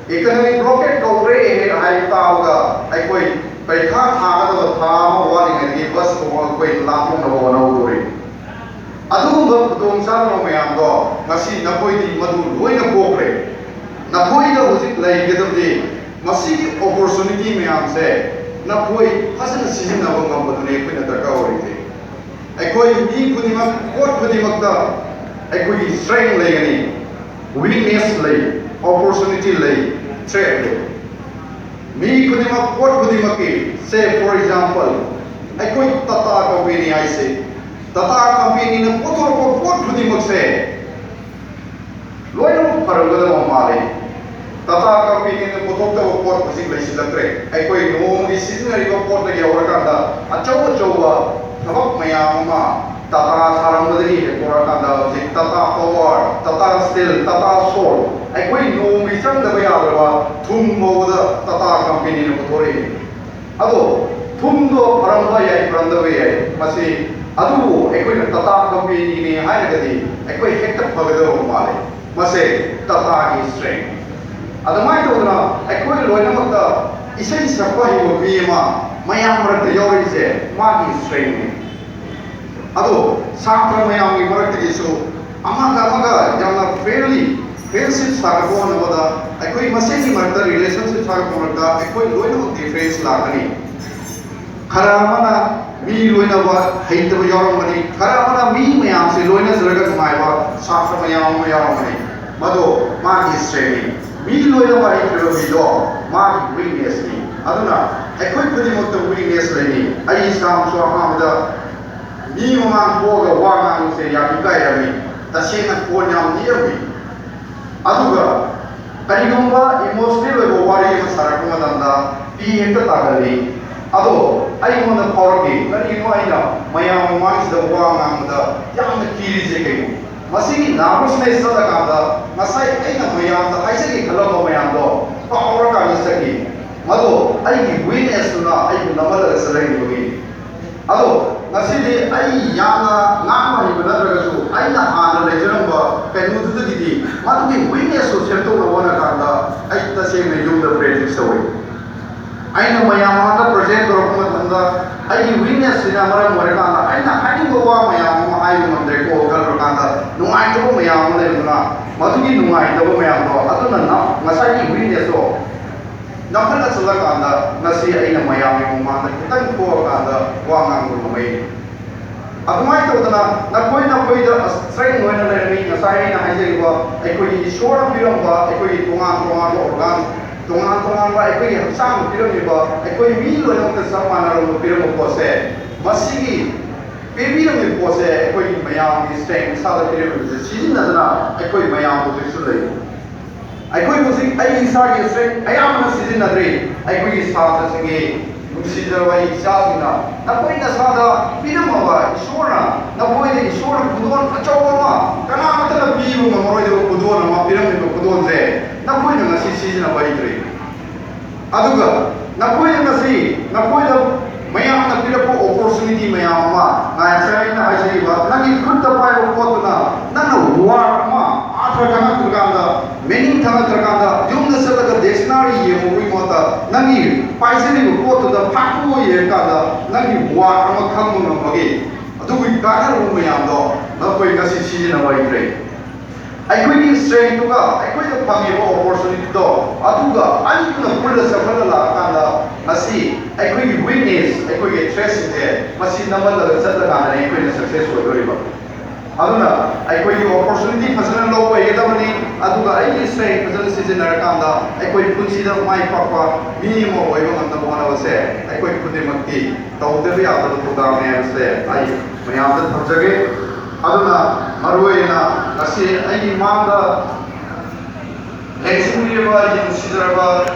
ꯏꯀꯣꯅꯣꯃꯤꯛ ꯕ꯭ꯂꯣꯀꯦꯠ ꯀꯧꯈ꯭ꯔꯦ ꯍꯥꯏꯕ ꯇꯥꯕꯒ ꯑꯩꯈꯣꯏ ꯄꯔꯤꯈꯥ ꯊꯥꯒꯗꯕ ꯊꯥ ꯑꯃ ꯋꯥꯠꯂꯤꯉꯩꯗꯒꯤ ꯕꯁ ꯇꯣꯡꯉꯒ ꯑꯩꯈꯣꯏ ꯂꯥꯟꯊꯣꯛꯅꯕ ꯍꯣꯠꯅꯍꯧꯗꯣꯔꯤ꯫ ꯑꯗꯨꯒꯨꯝꯕ ꯈꯨꯗꯣꯡꯆꯥꯗꯕ ꯃꯌꯥꯝꯗꯣ ꯉꯁꯤ ꯅꯈꯣꯏꯗꯤ ꯃꯗꯨ ꯂꯣꯏꯅ ꯀꯣꯛꯈ꯭ꯔꯦ꯫ ꯅꯈꯣꯏꯗ ꯍꯧꯖꯤꯛ ꯂꯩꯒꯗꯕꯗꯤ ꯃꯁꯤꯒꯤ ꯑꯣꯄꯣꯔꯆꯨꯅꯤꯇꯤ ꯃꯌꯥꯝꯁꯦ ꯅꯈꯣꯏ ꯐꯖꯅ ꯁꯤꯖꯤꯟꯅꯕ ꯉꯝꯕꯗꯨꯅꯤ ꯑꯩꯈꯣꯏꯅ ꯗꯔꯀꯥꯔ ꯑꯣꯏꯔꯤꯁꯦ꯫ ꯑꯩꯈꯣꯏ ꯃꯤ ꯈꯨꯗꯤꯡꯃꯛ, ꯄꯣꯠ ꯈꯨꯗꯤꯡꯃꯛꯇ ꯑꯩꯈꯣꯏꯒꯤ ꯁ꯭ꯇꯔꯦꯡ ꯂꯩꯒꯅꯤ, ꯋꯤꯛꯅꯦꯁ ꯂꯩ, ꯑꯣꯄꯣꯔꯆꯨꯅꯤꯇꯤ ꯂꯩ, ꯊ꯭ꯔꯦꯠ ꯂꯩ꯫ ꯃꯤ ꯈꯨꯗꯤꯡꯃꯛ, ꯄꯣꯠ ꯈꯨꯗꯤꯡꯃꯛꯀꯤ, say for example, ꯑꯩꯈꯣꯏ ꯇꯥꯇꯥ ꯀꯝꯄꯦꯅꯤ ꯍꯥꯏꯁꯦ, ꯇꯥꯇꯥ ꯀꯝꯄꯦꯅꯤꯅ ꯄꯨꯊꯣꯔꯛꯄ ꯄꯣꯠ ꯈꯨꯗꯤꯡꯃꯛꯁꯦ ꯂꯣꯏꯅꯃꯛ ꯐꯔꯝꯒꯗꯕ ꯃꯥꯜꯂꯤ꯫ ꯇꯥꯇꯥ ꯀꯝꯄꯦꯅꯤꯅ ꯄꯨꯊꯣꯛꯇꯕ ꯄꯣꯠ ꯍꯧꯖꯤꯛ ꯂꯩꯁꯤꯜꯂꯛꯇ꯭ꯔꯦ꯫ ꯑꯩꯈꯣꯏ ꯅꯣꯡꯃꯒꯤ ꯁꯤꯖꯤꯟꯅꯔꯤꯕ ꯄꯣꯠꯇꯒꯤ ꯍꯧꯔꯀꯥꯟꯗ ꯑꯆꯧ ꯑꯆꯧꯕ ꯊꯕꯛ ꯃꯌꯥꯝ ꯑꯃ ꯇꯥꯇꯥ ꯁꯥꯔꯝꯕꯗꯒꯤ ꯍꯦꯟꯗꯣꯔꯛꯑꯀꯥꯟꯗ ꯍꯧꯖꯤꯛ Tata power, Tata steel, Tata salt, ꯑꯩꯈꯣꯏ ꯅꯣꯡꯃꯒꯤ ꯆꯪꯗꯕ ꯌꯥꯗ꯭ꯔꯕ ꯊꯨꯝ ꯐꯥꯎꯕꯗ ꯇꯥꯇꯥ ꯀꯝꯄꯦꯅꯤꯅ ꯄꯨꯊꯣꯔꯛꯏ꯫ ꯑꯗꯣ ꯊꯨꯝꯗꯣ ꯐꯔꯝꯕ ꯌꯥꯏ, ꯐꯔꯝꯗꯕ ꯌꯥꯏ, ꯃꯁꯤ, ꯑꯗꯨꯕꯨ ꯑꯩꯈꯣꯏꯅ ꯇꯥꯇꯥ ꯀꯝꯄꯦꯅꯤꯅꯦ ꯍꯥꯏꯔꯒꯗꯤ ꯑꯩꯈꯣꯏ ꯍꯦꯛꯇ ꯐꯒꯗꯕ ꯃꯥꯜꯂꯦ꯫ ꯃꯁꯦ ꯇꯥꯇꯥꯒꯤ ꯁ꯭ꯇꯔꯦꯡ꯫ ꯑꯗꯨꯃꯥꯏꯅ ꯇꯧꯗꯅ ꯑꯩꯈꯣꯏ ꯂꯣꯏꯅꯃꯛꯇ ꯏꯁꯩ ꯁꯛꯄ ꯍꯩꯕ ꯃꯤ ꯑꯃ ꯃꯌꯥꯝ ꯃꯔꯛꯇ ꯌꯥꯎꯔꯛꯏꯁꯦ ꯃꯥꯒꯤ strengthꯅꯤ꯫ ꯑꯗꯣ ꯁꯥꯇ꯭ꯔ ꯃꯌꯥꯝꯒꯤ ꯃꯔꯛꯇꯒꯤꯁꯨ ꯑꯃꯒ ꯑꯃꯒ ꯌꯥꯝꯅ friendly friendship ꯁꯥꯒꯠꯄ ꯍꯣꯠꯅꯕꯗ ꯑꯩꯈꯣꯏ ꯃꯁꯦꯟꯒꯤ ꯃꯔꯛꯇ relationship ꯁꯥꯒꯠꯄ ꯃꯔꯛꯇ ꯑꯩꯈꯣꯏ ꯂꯣꯏꯅꯃꯛ difference ꯂꯥꯛꯀꯅꯤ꯫ ꯈꯔ ꯑꯃꯅ ꯃꯤ ꯂꯣꯏꯅꯕ ꯍꯩꯇꯕ ꯌꯥꯎꯔꯝꯒꯅꯤ, ꯈꯔ ꯑꯃꯅ ꯃꯤ ꯃꯌꯥꯝꯁꯦ ꯂꯣꯏꯅꯖꯔꯒ ꯅꯨꯡꯉꯥꯏꯕ ꯁꯥꯇ꯭ꯔ ꯃꯌꯥꯝ ꯑꯃ ꯌꯥꯎꯔꯝꯒꯅꯤ꯫ ꯃꯗꯣ ꯃꯥꯒꯤ strengthꯅꯤ꯫ ꯃꯤ ꯂꯣꯏꯅꯕ ꯍꯩꯇ꯭ꯔꯕ ꯃꯤꯗꯣ ꯃꯥꯒꯤ weaknessꯅꯤ꯫ ꯑꯗꯨꯅ ꯑꯩꯈꯣꯏ ꯈꯨꯗꯤꯡꯃꯛꯇ weakness ꯂꯩꯅꯤ꯫ ꯑꯩ ꯏꯁꯥꯃꯛꯁꯨ ꯑꯍꯥꯟꯕꯗ ꯃꯤ ꯃꯃꯥꯡ ꯊꯣꯛꯑꯒ ꯋꯥ ꯉꯥꯡꯕꯁꯦ ꯌꯥꯝ ꯏꯀꯥꯏꯔꯝꯃꯤ, ꯇꯁꯦꯡꯅ ꯈꯣꯟ ꯌꯥꯝ ꯅꯦꯝꯃꯤ꯫ ꯑꯗꯨꯒ ꯀꯔꯤꯒꯨꯝꯕ emotional ꯑꯣꯏꯕ ꯋꯥꯔꯤ ꯑꯃ ꯁꯥꯔꯛꯄ ꯃꯇꯝꯗ ꯄꯤ ꯍꯦꯛꯇ ꯇꯥꯒꯜꯂꯤ꯫ ꯑꯗꯣ ꯑꯩꯉꯣꯟꯗ ꯐꯥꯎꯔꯛꯏ, ꯀꯔꯤꯒꯤꯅꯣ ꯑꯩꯅ ꯃꯌꯥꯝ ꯃꯃꯥꯡꯁꯤꯗ ꯋꯥ ꯉꯥꯡꯕꯗ ꯌꯥꯝꯅ ꯀꯤꯔꯤꯁꯦ ꯀꯩꯅꯣ? ꯃꯁꯤꯒꯤ nervousness ꯆꯠꯂꯀꯥꯟꯗ ꯉꯁꯥꯏ ꯑꯩꯅ ꯃꯌꯥꯝꯗ ꯍꯥꯏꯖꯒꯦ ꯈꯜꯂꯝꯕ ꯃꯌꯥꯝꯗꯣ ꯀꯥꯎꯔꯀꯥꯟꯗ ꯆꯠꯈꯤ꯫ ꯃꯗꯣ ꯑꯩꯒꯤ weaknessꯇꯨꯅ ꯑꯩꯕꯨ ꯅꯝꯍꯜꯂꯒ ꯆꯠꯂꯛꯏꯕꯒꯤ꯫ ꯑꯗꯣ ꯉꯁꯤꯗꯤ ꯑꯩ ꯌꯥꯝꯅ ꯉꯥꯡꯕ ꯍꯩꯕ ꯅꯠꯇ꯭ꯔꯒꯁꯨ ꯑꯩꯅ ꯍꯥꯟꯅ ꯂꯩꯖꯔꯝꯕ ꯀꯩꯅꯣꯗꯨꯗꯒꯤꯗꯤ ꯃꯗꯨꯒꯤ weaknessꯇꯨ ꯁꯦꯝꯗꯣꯛꯅꯕ ꯍꯣꯠꯅꯀꯥꯟꯗ ꯑꯩ ꯇꯁꯦꯡꯅ ꯌꯨꯝꯗ practice ꯇꯧꯏ꯫ ꯑꯩꯅ ꯃꯌꯥꯝ ꯃꯃꯥꯡꯗ present ꯇꯧꯔꯛꯄ ꯃꯇꯝꯗ ꯑꯩꯒꯤ weaknessꯁꯤꯅ ꯃꯔꯝ ꯑꯣꯏꯔꯀꯥꯟꯗ ꯑꯩꯅ ꯍꯥꯏꯅꯤꯡꯕ ꯋꯥ ꯃꯌꯥꯝ ꯑꯃ ꯍꯥꯏꯕ ꯉꯝꯗ꯭ꯔꯦꯀꯣ ꯈꯜꯂꯨꯔꯀꯥꯟꯗ ꯅꯨꯡꯉꯥꯏꯇꯕ ꯃꯌꯥꯝ ꯑꯃ ꯂꯩꯕꯗꯨꯅ ꯃꯗꯨꯒꯤ ꯅꯨꯡꯉꯥꯏꯇꯕ ꯃꯌꯥꯝꯗꯣ ꯑꯗꯨꯅ ꯅ-, ꯉꯁꯥꯏꯒꯤ weaknessꯇꯣ ꯅꯝꯈꯠꯅ ꯆꯠꯂꯀꯥꯟꯗ ꯉꯁꯤ ꯑꯩꯅ ꯃꯌꯥꯝꯒꯤ ꯃꯃꯥꯡꯗ ꯈꯤꯇꯪ ꯊꯣꯛꯑꯀꯥꯟꯗ ꯋꯥ ꯉꯥꯡꯕ ꯉꯝꯃꯛꯏ꯫ ꯑꯗꯨꯃꯥꯏꯅ ꯇꯧꯗꯅ ꯅꯈꯣꯏ ꯅꯈꯣꯏꯗ strength ꯑꯣꯏꯅ ꯂꯩꯔꯝꯃꯤ꯫ ꯉꯁꯥꯏ ꯑꯩꯅ ꯍꯥꯏꯖꯔꯤꯕ ꯑꯩꯈꯣꯏꯒꯤ ꯏꯁꯣꯔꯅ ꯄꯤꯔꯝꯕ ꯑꯩꯈꯣꯏꯒꯤ ꯇꯣꯉꯥꯟ ꯇꯣꯉꯥꯟꯕ organ, ꯇꯣꯉꯥꯟ ꯇꯣꯉꯥꯟꯕ ꯑꯩꯈꯣꯏꯒꯤ ꯍꯛꯆꯥꯡꯗ ꯄꯤꯔꯝꯃꯤꯕ ꯑꯩꯈꯣꯏ ꯃꯤ ꯂꯣꯏꯅꯃꯛꯇ ꯆꯞ ꯃꯥꯟꯅꯔꯝꯕ ꯄꯤꯔꯝꯕ ꯄꯣꯠꯁꯦ, ꯃꯁꯤꯒꯤ ꯄꯤꯕꯤꯔꯝꯃꯤꯕ ꯄꯣꯠꯁꯦ ꯑꯩꯈꯣꯏꯒꯤ ꯃꯌꯥꯝꯒꯤ strength ꯏꯁꯥꯗ ꯄꯤꯔꯝꯃꯤꯕꯁꯦ ꯁꯤꯖꯤꯟꯅꯗꯅ ꯑꯩꯈꯣꯏ ꯃꯌꯥꯝ ꯍꯧꯖꯤꯛꯁꯨ ꯂꯩ꯫ ꯑꯩꯈꯣꯏ ꯍꯧꯖꯤꯛ ꯑꯩ ꯏꯁꯥꯒꯤ strength ꯑꯌꯥꯝꯕꯅ ꯁꯤꯖꯤꯟꯅꯗ꯭ꯔꯤ꯫ ꯑꯩꯈꯣꯏꯒꯤ ꯁꯥꯇ꯭ꯔꯁꯤꯡꯒꯤ ꯅꯨꯡꯁꯤꯖꯔꯕ ꯑꯩ ꯏꯆꯥꯁꯤꯡꯅ ꯅꯈꯣꯏ ꯅꯁꯥꯗ ꯄꯤꯔꯝꯃꯕ ꯏꯁꯣꯔꯅ ꯅꯈꯣꯏꯗ ꯏꯁꯣꯔꯅ ꯈꯨꯗꯣꯜ ꯑꯆꯧꯕ ꯑꯃ ꯀꯅꯥꯃꯠꯇꯅ ꯄꯤꯕ ꯉꯝꯃꯔꯣꯏꯗꯕ ꯈꯨꯗꯣꯜ ꯑꯃ ꯄꯤꯔꯝꯃꯤꯕ ꯈꯨꯗꯣꯜꯁꯦ ꯅꯈꯣꯏꯅ ꯉꯁꯤ ꯁꯤꯖꯤꯟꯅꯕ ꯍꯩꯇ꯭ꯔꯤ꯫ ꯑꯗꯨꯒ ꯅꯈꯣꯏꯅ ꯉꯁꯤ ꯅꯈꯣꯏꯗ ꯃꯌꯥꯝꯅ ꯄꯤꯔꯛꯄ opportunity ꯃꯌꯥꯝ ꯑꯃ ꯉꯁꯥꯏ ꯑꯩꯅ ꯍꯥꯏꯖꯈꯤꯕ ꯅꯪꯒꯤ ꯈꯨꯠꯇ ꯄꯥꯏꯕ ꯄꯣꯠꯇꯨꯅ ꯅꯪꯅ word ꯑꯃ ꯑꯥꯔꯊ ꯈꯪꯉꯛꯇ꯭ꯔꯀꯥꯟꯗ meaning ꯈꯪꯉꯛꯇ꯭ꯔꯀꯥꯟꯗ ꯌꯨꯝꯗ ꯆꯠꯂꯒ dictionary ꯌꯦꯡꯕꯒꯤ ꯃꯍꯨꯠꯇ ꯅꯪꯒꯤ ꯈꯪꯕ ꯉꯝꯕꯒꯤ ꯑꯗꯨꯒꯤ ꯀꯥꯟꯅꯔꯕ ꯃꯌꯥꯝꯗꯣ ꯅꯈꯣꯏ ꯉꯁꯤ ꯁꯤꯖꯤꯟꯅꯕ ꯍꯩꯇ꯭ꯔꯦ꯫ ꯑꯩꯈꯣꯏꯒꯤ strengthꯇꯨꯒ ꯑꯩꯈꯣꯏꯗ ꯐꯪꯉꯤꯕ opportunityꯗꯣ ꯑꯗꯨꯒ ꯑꯅꯤꯗꯨꯅ ꯄꯨꯜꯂ ꯆꯠꯈꯠꯂ ꯂꯥꯛꯑꯀꯥꯟꯗ ꯉꯁꯤ ꯑꯩꯈꯣꯏꯒꯤ weakness, ꯑꯩꯈꯣꯏꯒꯤ threatꯁꯤꯡꯁꯦ ꯃꯁꯤ ꯅꯝꯍꯜꯂꯒ ꯆꯠꯂꯀꯥꯟꯗꯅꯦ ꯑꯩꯈꯣꯏꯅ success ꯑꯣꯏꯗꯣꯔꯤꯕ꯫ ꯑꯗꯨꯅ ꯑꯩꯈꯣꯏꯒꯤ opportunity ꯐꯖꯅ ꯂꯧꯕ ꯍꯩꯒꯗꯕꯅꯤ, ꯑꯗꯨꯒ ꯑꯩꯒꯤ strength ꯐꯖꯅ ꯁꯤꯖꯤꯟꯅꯔꯀꯥꯟꯗ ꯑꯩꯈꯣꯏ ꯄꯨꯟꯁꯤꯗ ꯃꯥꯏ ꯄꯥꯛꯄ ꯃꯤ ꯑꯃ ꯑꯣꯏꯕ ꯉꯝꯅꯕ ꯍꯣꯠꯅꯕꯁꯦ ꯑꯩꯈꯣꯏ ꯈꯨꯗꯤꯡꯃꯛꯀꯤ ꯇꯧꯗꯕ ꯌꯥꯗꯕ ꯊꯧꯗꯥꯡꯅꯤ ꯍꯥꯏꯕꯁꯦ ꯑꯩ ꯃꯌꯥꯝꯗ ꯊꯝꯖꯒꯦ꯫ ꯑꯗꯨꯅ ꯃꯔꯨꯑꯣꯏꯅ ꯉꯁꯤ ꯑꯩꯒꯤ ꯃꯥꯡꯗ ꯂꯦꯡꯁꯤꯟꯕꯤꯔꯤꯕ ꯑꯩꯒꯤ ꯅꯨꯡꯁꯤꯖꯔꯕ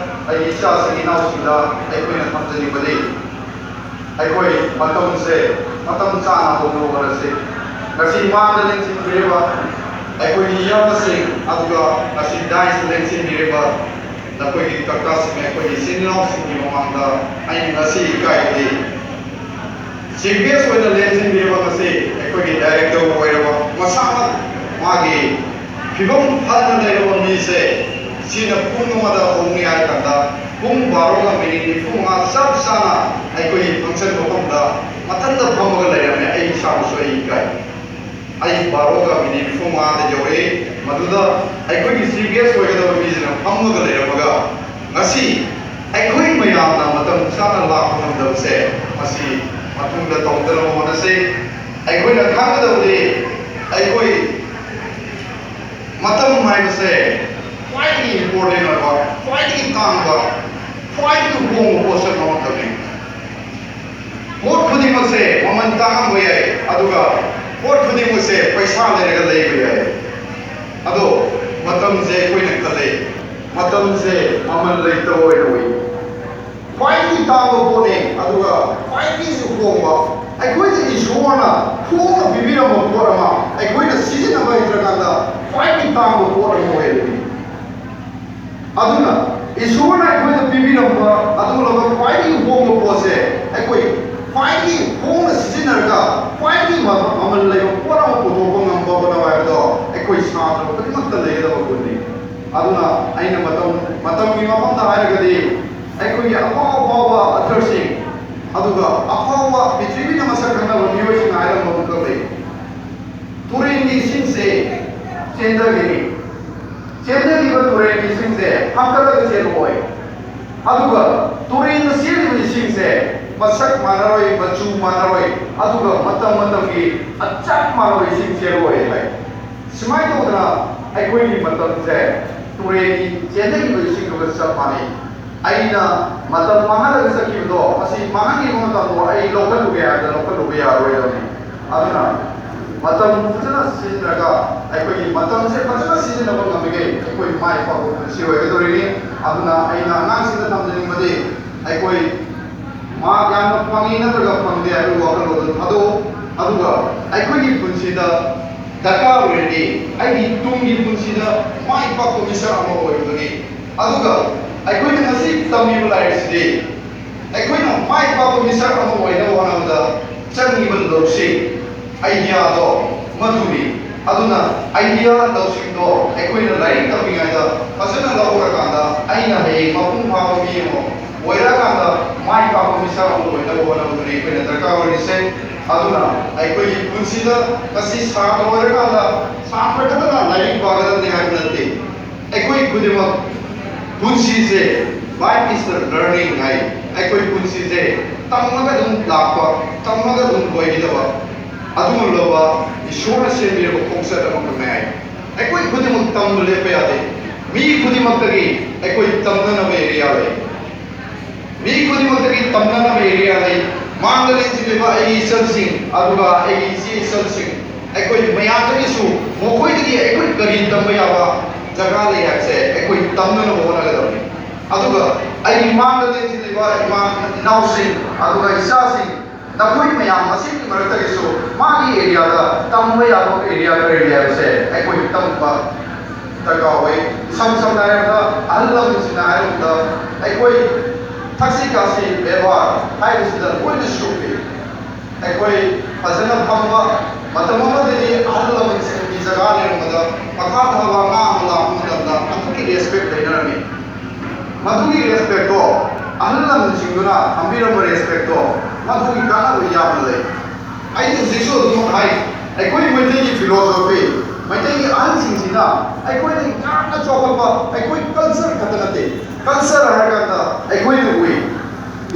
ꯑꯩꯒꯤ ꯏꯆꯥꯁꯤꯡ ꯏꯅꯥꯎꯁꯤꯡꯗ ꯑꯩꯈꯣꯏꯅ ꯊꯝꯖꯅꯤꯡꯕꯗꯤ, ꯑꯩꯈꯣꯏ ꯃꯇꯝꯁꯦ ꯃꯇꯝ ꯆꯥꯅ ꯍꯧꯅꯕ ꯍꯣꯠꯅꯁꯤ꯫ ꯉꯁꯤ ꯃꯥꯡꯗ ꯂꯦꯡꯁꯤꯟꯕꯤꯔꯤꯕ ꯑꯩꯈꯣꯏꯒꯤ ꯏꯌꯥꯝꯕꯁꯤꯡ, ꯑꯗꯨꯒ ꯉꯁꯤ dais ꯂꯦꯡꯁꯤꯟꯕꯤꯔꯤꯕ ꯅꯈꯣꯏꯒꯤ ꯀꯀꯥꯁꯤꯡ, ꯑꯩꯈꯣꯏꯒꯤ ꯏꯆꯤꯟ ꯏꯅꯥꯎꯁꯤꯡꯒꯤ ꯃꯃꯥꯡꯗ ꯑꯩꯅ ꯉꯁꯤ ꯏꯀꯥꯏꯕꯗꯤ, chief guest ꯑꯣꯏꯅ ꯂꯦꯡꯁꯤꯟꯕꯤꯔꯤꯕ ꯉꯁꯤ ꯑꯩꯈꯣꯏꯒꯤ director ꯑꯣꯏꯔꯕ ꯃꯁꯥꯃꯛ ꯃꯥꯒꯤ ꯐꯤꯕꯝ ꯐꯅ ꯂꯩꯔꯕ ꯃꯤꯁꯦ ꯁꯤꯅ ꯄꯨꯡ ꯑꯃꯗ ꯍꯧꯅꯤ ꯍꯥꯏ ꯀꯥꯟꯗ ꯄꯨꯡ ꯕꯥꯔꯣꯒ ꯃꯤꯅꯤꯠ ꯅꯤꯐꯨ ꯃꯉꯥ ꯆꯞ ꯆꯥꯅ ꯑꯩꯈꯣꯏꯒꯤ function ꯃꯐꯝꯗ ꯃꯊꯟꯇ ꯐꯝꯃꯒ ꯂꯩꯔꯝꯃꯦ꯫ ꯑꯩ ꯏꯁꯥꯃꯛꯁꯨ ꯑꯩ ꯏꯀꯥꯏ꯫ ꯑꯩ ꯕꯥꯔꯣꯒ ꯃꯤꯅꯤꯠ ꯅꯤꯐꯨ ꯃꯉꯥꯗ ꯌꯧꯔꯛꯏ꯫ ꯃꯗꯨꯗ ꯑꯩꯈꯣꯏꯒꯤ chief guest ꯑꯣꯏꯒꯗꯕ ꯃꯤꯁꯤꯅ ꯐꯝꯃꯒ ꯂꯩꯔꯝꯃꯒ ꯉꯁꯤ ꯑꯩꯈꯣꯏ ꯃꯌꯥꯝꯅ ꯃꯇꯝ ꯆꯥꯅ ꯂꯥꯛꯄ ꯉꯝꯗꯕꯁꯦ ꯃꯁꯤ ꯃꯇꯨꯡꯗ ꯇꯧꯗꯅꯕ ꯍꯣꯠꯅꯁꯤ꯫ ꯑꯩꯈꯣꯏꯅ ꯈꯪꯒꯗꯕꯗꯤ ꯑꯩꯈꯣꯏ ꯃꯇꯝ ꯍꯥꯏꯕꯁꯦ ꯈ꯭ꯋꯥꯏꯗꯒꯤ important ꯑꯣꯏꯕ, ꯈ꯭ꯋꯥꯏꯗꯒꯤ ꯇꯥꯡꯕ, ꯈ꯭ꯋꯥꯏꯗꯒꯤ ꯍꯣꯡꯕ ꯄꯣꯠꯁꯛ ꯑꯃꯈꯛꯅꯤ꯫ ꯄꯣꯠ ꯈꯨꯗꯤꯡꯃꯛꯁꯦ ꯃꯃꯜ ꯇꯥꯡꯉꯝꯕ ꯌꯥꯏ, ꯑꯗꯨꯒ ꯄꯣꯠ ꯈꯨꯗꯤꯡꯃꯛꯁꯦ ꯄꯩꯁꯥ ꯂꯩꯔꯒ ꯂꯩꯕ ꯌꯥꯏ꯫ ꯑꯗꯣ ꯃꯇꯝꯁꯦ ꯑꯩꯈꯣꯏꯅ ꯈꯜꯂꯦ, ꯃꯇꯝꯁꯦ ꯃꯃꯜ ꯂꯩꯇꯕ ꯑꯣꯏꯅ ꯎꯏ꯫ ꯈ꯭ꯋꯥꯏꯗꯒꯤ ꯇꯥꯡꯕ ꯄꯣꯠꯅꯦ, ꯑꯗꯨꯒ ꯈ꯭ꯋꯥꯏꯗꯒꯤꯁꯨ ꯍꯣꯡꯕ, ꯑꯩꯈꯣꯏꯗ ꯏꯁꯣꯔꯅ ꯍꯣꯡꯅ ꯄꯤꯕꯤꯔꯝꯕ ꯄꯣꯠ ꯑꯃ ꯑꯩꯈꯣꯏꯅ ꯁꯤꯖꯤꯟꯅꯕ ꯍꯩꯇ꯭ꯔꯀꯥꯟꯗ ꯈ꯭ꯋꯥꯏꯗꯒꯤ ꯇꯥꯡꯕ ꯄꯣꯠ ꯑꯃ ꯑꯣꯏꯔꯤꯕꯅꯤ꯫ ꯑꯗꯨꯅ ꯏꯁꯣꯔꯅ ꯑꯩꯈꯣꯏꯗ ꯄꯤꯕꯤꯔꯝꯕ ꯑꯗꯨꯒꯨꯝꯂꯕ ꯈ꯭ꯋꯥꯏꯗꯒꯤ ꯍꯣꯡꯕ ꯄꯣꯠꯁꯦ ꯑꯩꯈꯣꯏ ꯈ꯭ꯋꯥꯏꯗꯒꯤ ꯍꯣꯡꯅ ꯁꯤꯖꯤꯟꯅꯔꯒ ꯈ꯭ꯋꯥꯏꯗꯒꯤ ꯃ-, ꯃꯃꯜ ꯂꯩꯕ ꯄꯣꯠ ꯑꯃ ꯄꯨꯊꯣꯛꯄ ꯉꯝꯕ ꯍꯣꯠꯅꯕ ꯍꯥꯏꯕꯗꯣ ꯑꯩꯈꯣꯏ ꯁꯥꯇ꯭ꯔ ꯈꯨꯗꯤꯡꯃꯛꯇ ꯂꯩꯒꯗꯕ ꯒꯨꯟꯅꯤ꯫ ꯑꯗꯨꯅ ꯑꯩꯅ ꯃꯇꯝ, ꯃꯇꯝꯒꯤ ꯃꯐꯝꯗ ꯍꯥꯏꯔꯒꯗꯤ ꯑꯩꯈꯣꯏꯒꯤ ꯑꯐꯥꯎ ꯑꯐꯥꯎꯕ authorꯁꯤꯡ, ꯑꯗꯨꯒ ꯑꯐꯥꯎꯕ ꯄ꯭ꯔꯤꯊꯤꯕꯤꯅ ꯃꯁꯛ ꯈꯪꯅꯕ ꯃꯤꯑꯣꯏꯁꯤꯡꯅ ꯍꯥꯏꯔꯝꯕ ꯑꯃꯈꯛ ꯂꯩ꯫ ꯇꯨꯔꯦꯟꯒꯤ ꯏꯁꯤꯡꯁꯦ ꯆꯦꯟꯊꯒꯅꯤ, ꯆꯦꯟꯊꯈꯤꯕ ꯇꯨꯔꯦꯟꯒꯤ ꯏꯁꯤꯡꯁꯦ ꯍꯥꯞꯀꯠꯂꯒ ꯆꯦꯜꯂꯛꯑꯣꯏ꯫ ꯑꯗꯨꯒ ꯇꯨꯔꯦꯟꯗ ꯆꯦꯜꯂꯤꯕ ꯏꯁꯤꯡꯁꯦ ꯃꯁꯛ ꯃꯥꯟꯅꯔꯣꯏ, ꯃꯆꯨ ꯃꯥꯟꯅꯔꯣꯏ, ꯑꯗꯨꯒ ꯃꯇꯝ ꯃꯇꯝꯒꯤ ꯆꯞ ꯃꯥꯟꯅꯕ ꯏꯁꯤꯡ ꯆꯦꯜꯂꯛꯑꯣꯏ ꯍꯥꯏ꯫ ꯁꯨꯃꯥꯏꯅ ꯇꯧꯗꯅ ꯑꯩꯈꯣꯏꯒꯤ ꯃꯇꯝꯁꯦ ꯇꯨꯔꯦꯟꯒꯤ ꯆꯦꯟꯊꯈꯤꯕ ꯏꯁꯤꯡꯗꯨꯒ ꯆꯞ ꯃꯥꯟꯅꯩ꯫ ꯑꯩꯅ ꯃꯇꯝ ꯃꯥꯡꯍꯜꯂꯒ ꯆꯠꯈꯤꯕꯗꯣ, ꯃꯁꯤ ꯃꯥꯡꯍꯟꯈꯤꯕ ꯃꯇꯝꯗꯣ ꯑꯩ ꯂꯧꯈꯠꯂꯨꯒꯦ ꯍꯥꯏꯕꯗ ꯂꯧꯈꯠꯂꯨꯕ ꯌꯥꯔꯣꯏꯗꯕꯅꯤ꯫ ꯑꯗꯨꯅ ꯃꯇꯝ ꯐꯖꯅ ꯁꯤꯖꯤꯟꯅꯔꯒ, ꯑꯩꯈꯣꯏꯒꯤ ꯃꯇꯝꯁꯦ ꯐꯖꯅ ꯁꯤꯖꯤꯟꯅꯕ ꯉꯝꯃꯤꯈꯩ ꯑꯩꯈꯣꯏ ꯃꯥꯏ ꯄꯥꯛꯄ ꯄꯨꯟꯁꯤ ꯑꯣꯏꯒꯗꯧꯔꯤꯅꯤ꯫ ꯑꯗꯨꯅ ꯑꯩꯅ ꯑꯉꯥꯡꯁꯤꯡꯗ ꯊꯝꯖꯅꯤꯡꯕꯗꯤ, ꯑꯩꯈꯣꯏ ꯃꯥꯔꯛ ꯌꯥꯝꯅ ꯐꯪꯉꯤ ꯅꯠꯇ꯭ꯔꯒ ꯐꯪꯗꯦ ꯍꯥꯏꯕꯒꯤ ꯋꯥꯈꯜꯂꯣꯟꯗꯨ ꯊꯥꯗꯣꯛꯎ꯫ ꯑꯗꯨꯒ ꯑꯩꯈꯣꯏꯒꯤ ꯄꯨꯟꯁꯤꯗ ꯗꯔꯀꯥꯔ ꯑꯣꯏꯔꯗꯤ, ꯑꯩꯒꯤ ꯇꯨꯡꯒꯤ ꯄꯨꯟꯁꯤꯗ ꯃꯥꯏ ꯄꯥꯛꯄ ꯃꯤꯁꯛ ꯑꯃ ꯑꯣꯏꯔꯨꯕꯒꯤ, ꯑꯗꯨꯒ ꯑꯩꯈꯣꯏꯅ ꯉꯁꯤ ꯇꯝꯃꯤꯕ ꯂꯥꯏꯔꯤꯛꯁꯤꯗꯤ ꯑꯩꯈꯣꯏꯅ ꯃꯥꯏ ꯄꯥꯛꯄ ꯃꯤꯁꯛ ꯑꯃ ꯑꯣꯏꯅꯕ ꯍꯣꯠꯅꯕꯗ ꯆꯪꯉꯤꯕ ꯂꯧꯁꯤꯡ, ꯑꯥꯏꯗꯤꯌꯥꯗꯣ ꯃꯗꯨꯅꯤ꯫ ꯑꯗꯨꯅ ꯑꯥꯏꯗꯤꯌꯥ, ꯂꯧꯁꯤꯡꯗꯣ ꯑꯩꯈꯣꯏꯅ ꯂꯥꯏꯔꯤꯛ ꯇꯝꯃꯤꯉꯩꯗ ꯐꯖꯅ ꯂꯧꯍꯧꯔꯀꯥꯟꯗ, ꯑꯩꯅ ꯍꯌꯦꯡ ꯃꯄꯨꯡ ꯐꯥꯕ ꯃꯤ ꯑꯃ ꯑꯣꯏꯔꯛꯑꯀꯥꯟꯗ ꯃꯥꯏ ꯄꯥꯛꯄ ꯃꯤꯁꯛ ꯑꯃ ꯑꯣꯏꯅꯕ ꯍꯣꯠꯅꯕꯗꯨꯅꯤ ꯑꯩꯈꯣꯏꯅ ꯗꯔꯀꯥꯔ ꯑꯣꯏꯔꯤꯁꯦ꯫ ꯑꯗꯨꯅ ꯑꯩꯈꯣꯏꯒꯤ ꯄꯨꯟꯁꯤꯗ ꯉꯁꯤ ꯁꯥꯇ꯭ꯔ ꯑꯣꯏꯔꯀꯥꯟꯗ ꯁꯥꯇ꯭ꯔ ꯈꯛꯇꯅ ꯂꯥꯏꯔꯤꯛ ꯄꯥꯒꯗꯕꯅꯤ ꯍꯥꯏꯕ ꯅꯠꯇꯦ꯫ ꯑꯩꯈꯣꯏ ꯈꯨꯗꯤꯡꯃꯛ ꯄꯨꯟꯁꯤꯁꯦ, life is the learning ꯍꯥꯏ꯫ ꯑꯩꯈꯣꯏ ꯄꯨꯟꯁꯤꯁꯦ ꯇꯝꯃꯒ ꯑꯗꯨꯝ ꯂꯥꯛꯄ, ꯇꯝꯃꯒ ꯑꯗꯨꯝ ꯂꯣꯏꯒꯗꯕ ꯑꯗꯨꯒꯨꯝꯂꯕ ꯏꯁꯣꯔꯅ ꯁꯦꯝꯕꯤꯔꯕ ꯈꯣꯡꯆꯠ ꯑꯃꯈꯛꯅꯦ ꯍꯥꯏ꯫ ꯑꯩꯈꯣꯏ ꯈꯨꯗꯤꯡꯃꯛ ꯇꯝꯕ ꯂꯦꯞꯄ ꯌꯥꯗꯦ꯫ ꯃꯤ ꯈꯨꯗꯤꯡꯃꯛꯇꯒꯤ ꯑꯩꯈꯣꯏ ꯇꯝꯅꯅꯕ ꯑꯦꯔꯤꯌꯥ ꯂꯩ꯫ ꯃꯤ ꯈꯨꯗꯤꯡꯃꯛꯇꯒꯤ ꯇꯝꯅꯅꯕ ꯑꯦꯔꯤꯌꯥ ꯂꯩ꯫ ꯃꯥꯡꯗ ꯂꯦꯡꯁꯤꯜꯂꯤꯕ ꯑꯩꯒꯤ ꯏꯆꯜꯁꯤꯡ, ꯑꯗꯨꯒ ꯑꯩꯒꯤ ꯏꯆꯦ ꯏꯆꯜꯁꯤꯡ, ꯑꯩꯈꯣꯏ ꯃꯌꯥꯝꯗꯒꯤꯁꯨ, ꯃꯈꯣꯏꯗꯒꯤ ꯑꯩꯈꯣꯏ ꯀꯔꯤ ꯇꯝꯕ ꯌꯥꯕ ꯖꯒꯥ ꯂꯩ ꯍꯥꯏꯕꯁꯦ ꯑꯩꯈꯣꯏ ꯇꯝꯅꯅꯕ ꯍꯣꯠꯅꯒꯗꯕꯅꯤ꯫ ꯑꯗꯨꯒ ꯑꯩꯒꯤ ꯃꯥꯡꯗ ꯂꯦꯡꯁꯤꯜꯂꯤꯕ ꯏꯃꯥ ꯏꯅꯥꯎꯁꯤꯡ, ꯑꯗꯨꯒ ꯏꯆꯥꯁꯤꯡ, ꯅꯈꯣꯏ ꯃꯌꯥꯝ ꯃꯁꯤꯒꯤ ꯃꯔꯛꯇꯒꯤꯁꯨ ꯃꯥꯒꯤ ꯑꯦꯔꯤꯌꯥꯗ ꯇꯝꯕ ꯌꯥꯕ ꯑꯦꯔꯤꯌꯥ ꯀꯔꯤ ꯂꯩ ꯍꯥꯏꯕꯁꯦ ꯑꯩꯈꯣꯏ ꯇꯝꯕ ꯗꯔꯀꯥꯔ ꯑꯣꯏ꯫ ꯏꯁꯝ ꯁꯝꯅ ꯍꯥꯏꯔꯕꯗ, ꯑꯍꯜ ꯂꯃꯟꯁꯤꯡꯅ ꯍꯥꯏꯔꯕꯗ, ꯑꯩꯈꯣꯏ ꯊꯛꯁꯤ ꯈꯥꯁꯤ ꯕꯦꯕꯥꯔ ꯍꯥꯏꯕꯁꯤꯗ ꯂꯣꯏꯅ ꯁꯣꯛꯏ꯫ ꯑꯩꯈꯣꯏ ꯐꯖꯅ ꯐꯝꯕ, ꯃꯇꯝ ꯑꯃꯗꯗꯤ ꯑꯍꯜ ꯂꯃꯟꯁꯤꯡꯒꯤ ꯖꯒꯥ ꯂꯩꯔꯝꯕꯗ ꯃꯈꯥ ꯊꯥꯕ ꯑꯉꯥꯡ ꯑꯃ ꯂꯥꯛꯄ ꯃꯇꯝꯗ ꯑꯗꯨꯒꯤ ꯔꯦꯁꯄꯦꯛ ꯂꯩꯅꯔꯝꯃꯤ꯫ ꯃꯗꯨꯒꯤ ꯔꯦꯁꯄꯦꯛꯇꯣ ꯑꯍꯜ ꯂꯃꯟꯁꯤꯡꯗꯨꯅ ꯊꯝꯕꯤꯔꯝꯕ ꯔꯦꯁꯄꯦꯛꯇꯣ, ꯃꯗꯨꯒꯤ ꯀꯥꯟꯅꯕ ꯌꯥꯝꯅ ꯂꯩ꯫ ꯑꯩꯅ ꯍꯧꯖꯤꯛꯁꯨ ꯑꯗꯨꯝ ꯍꯥꯏ, ꯑꯩꯈꯣꯏ ꯃꯩꯇꯩꯒꯤ ꯐꯤꯂꯣꯁꯣꯐꯤ, ꯃꯩꯇꯩꯒꯤ ꯑꯍꯜꯁꯤꯡꯁꯤꯅ ꯑꯩꯈꯣꯏꯗ ꯌꯥꯝꯅ ꯆꯥꯎꯈꯠꯄ, ꯑꯩꯈꯣꯏ ꯀꯜꯆꯔ ꯈꯛꯇ ꯅꯠꯇꯦ꯫ ꯀꯜꯆꯔ ꯍꯥꯏꯔꯀꯥꯟꯗ ꯑꯩꯈꯣꯏꯅ ꯎꯏ,